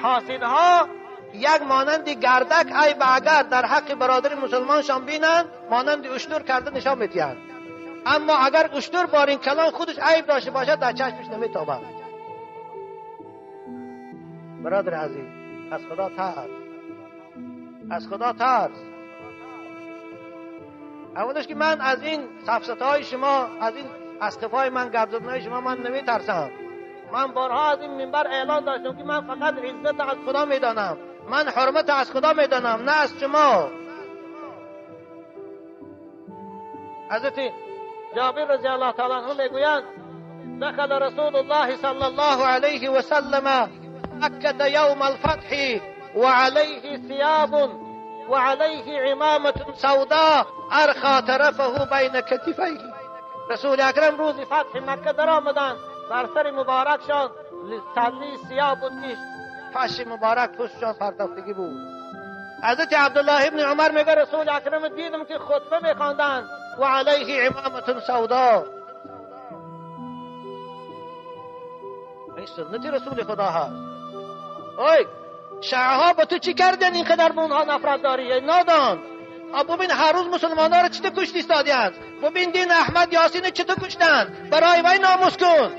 S2: حاسدها یک مانند گردک ای به اگر در حق برادر مسلمانشان بینند مانند اشتر کرده نشان میدهند، اما اگر اشتر بار این کلام خودش عیب داشته باشد در چشمش نمیتابد. برادر عزیز از خدا ترس، از خدا ترس. اولش که من از این سفسطه‌های شما، از این استفای من، گپ زدنهای شما من نمیترسم. من بارها از این منبر اعلان داشتم که من فقط عزت از خدا میدانم، من حرمت از خدا میدانم، نه از شما. حضرت جابر رضی الله تعالی عنه میگویند دخل رسول الله صلی الله علیه و سلم مکة یوم الفتح وعليه ثياب وعليه عمامة سوداء ارخى طرفه بین کتفیه. رسول اکرم روز فتح مکه در آمدند، بر سر مبارکشان سلی سیاه بود که پش مبارک پشتشان پرداختگی بود. حضرت عبدالله ابن عمر میگه رسول اکرم دیدم که خطبه میخواندند و علیه عمامة سودا. این سنت رسول خدا هست. اوی شیعه ها با تو چی کردن اینقدر به اونها نفرت داری ای نادان؟ ببین هر روز مسلمان ها رو چطور کشتی ایستادی‌اند. ببین دین احمد یاسین چطور کشتند. برای وی ناموس کن.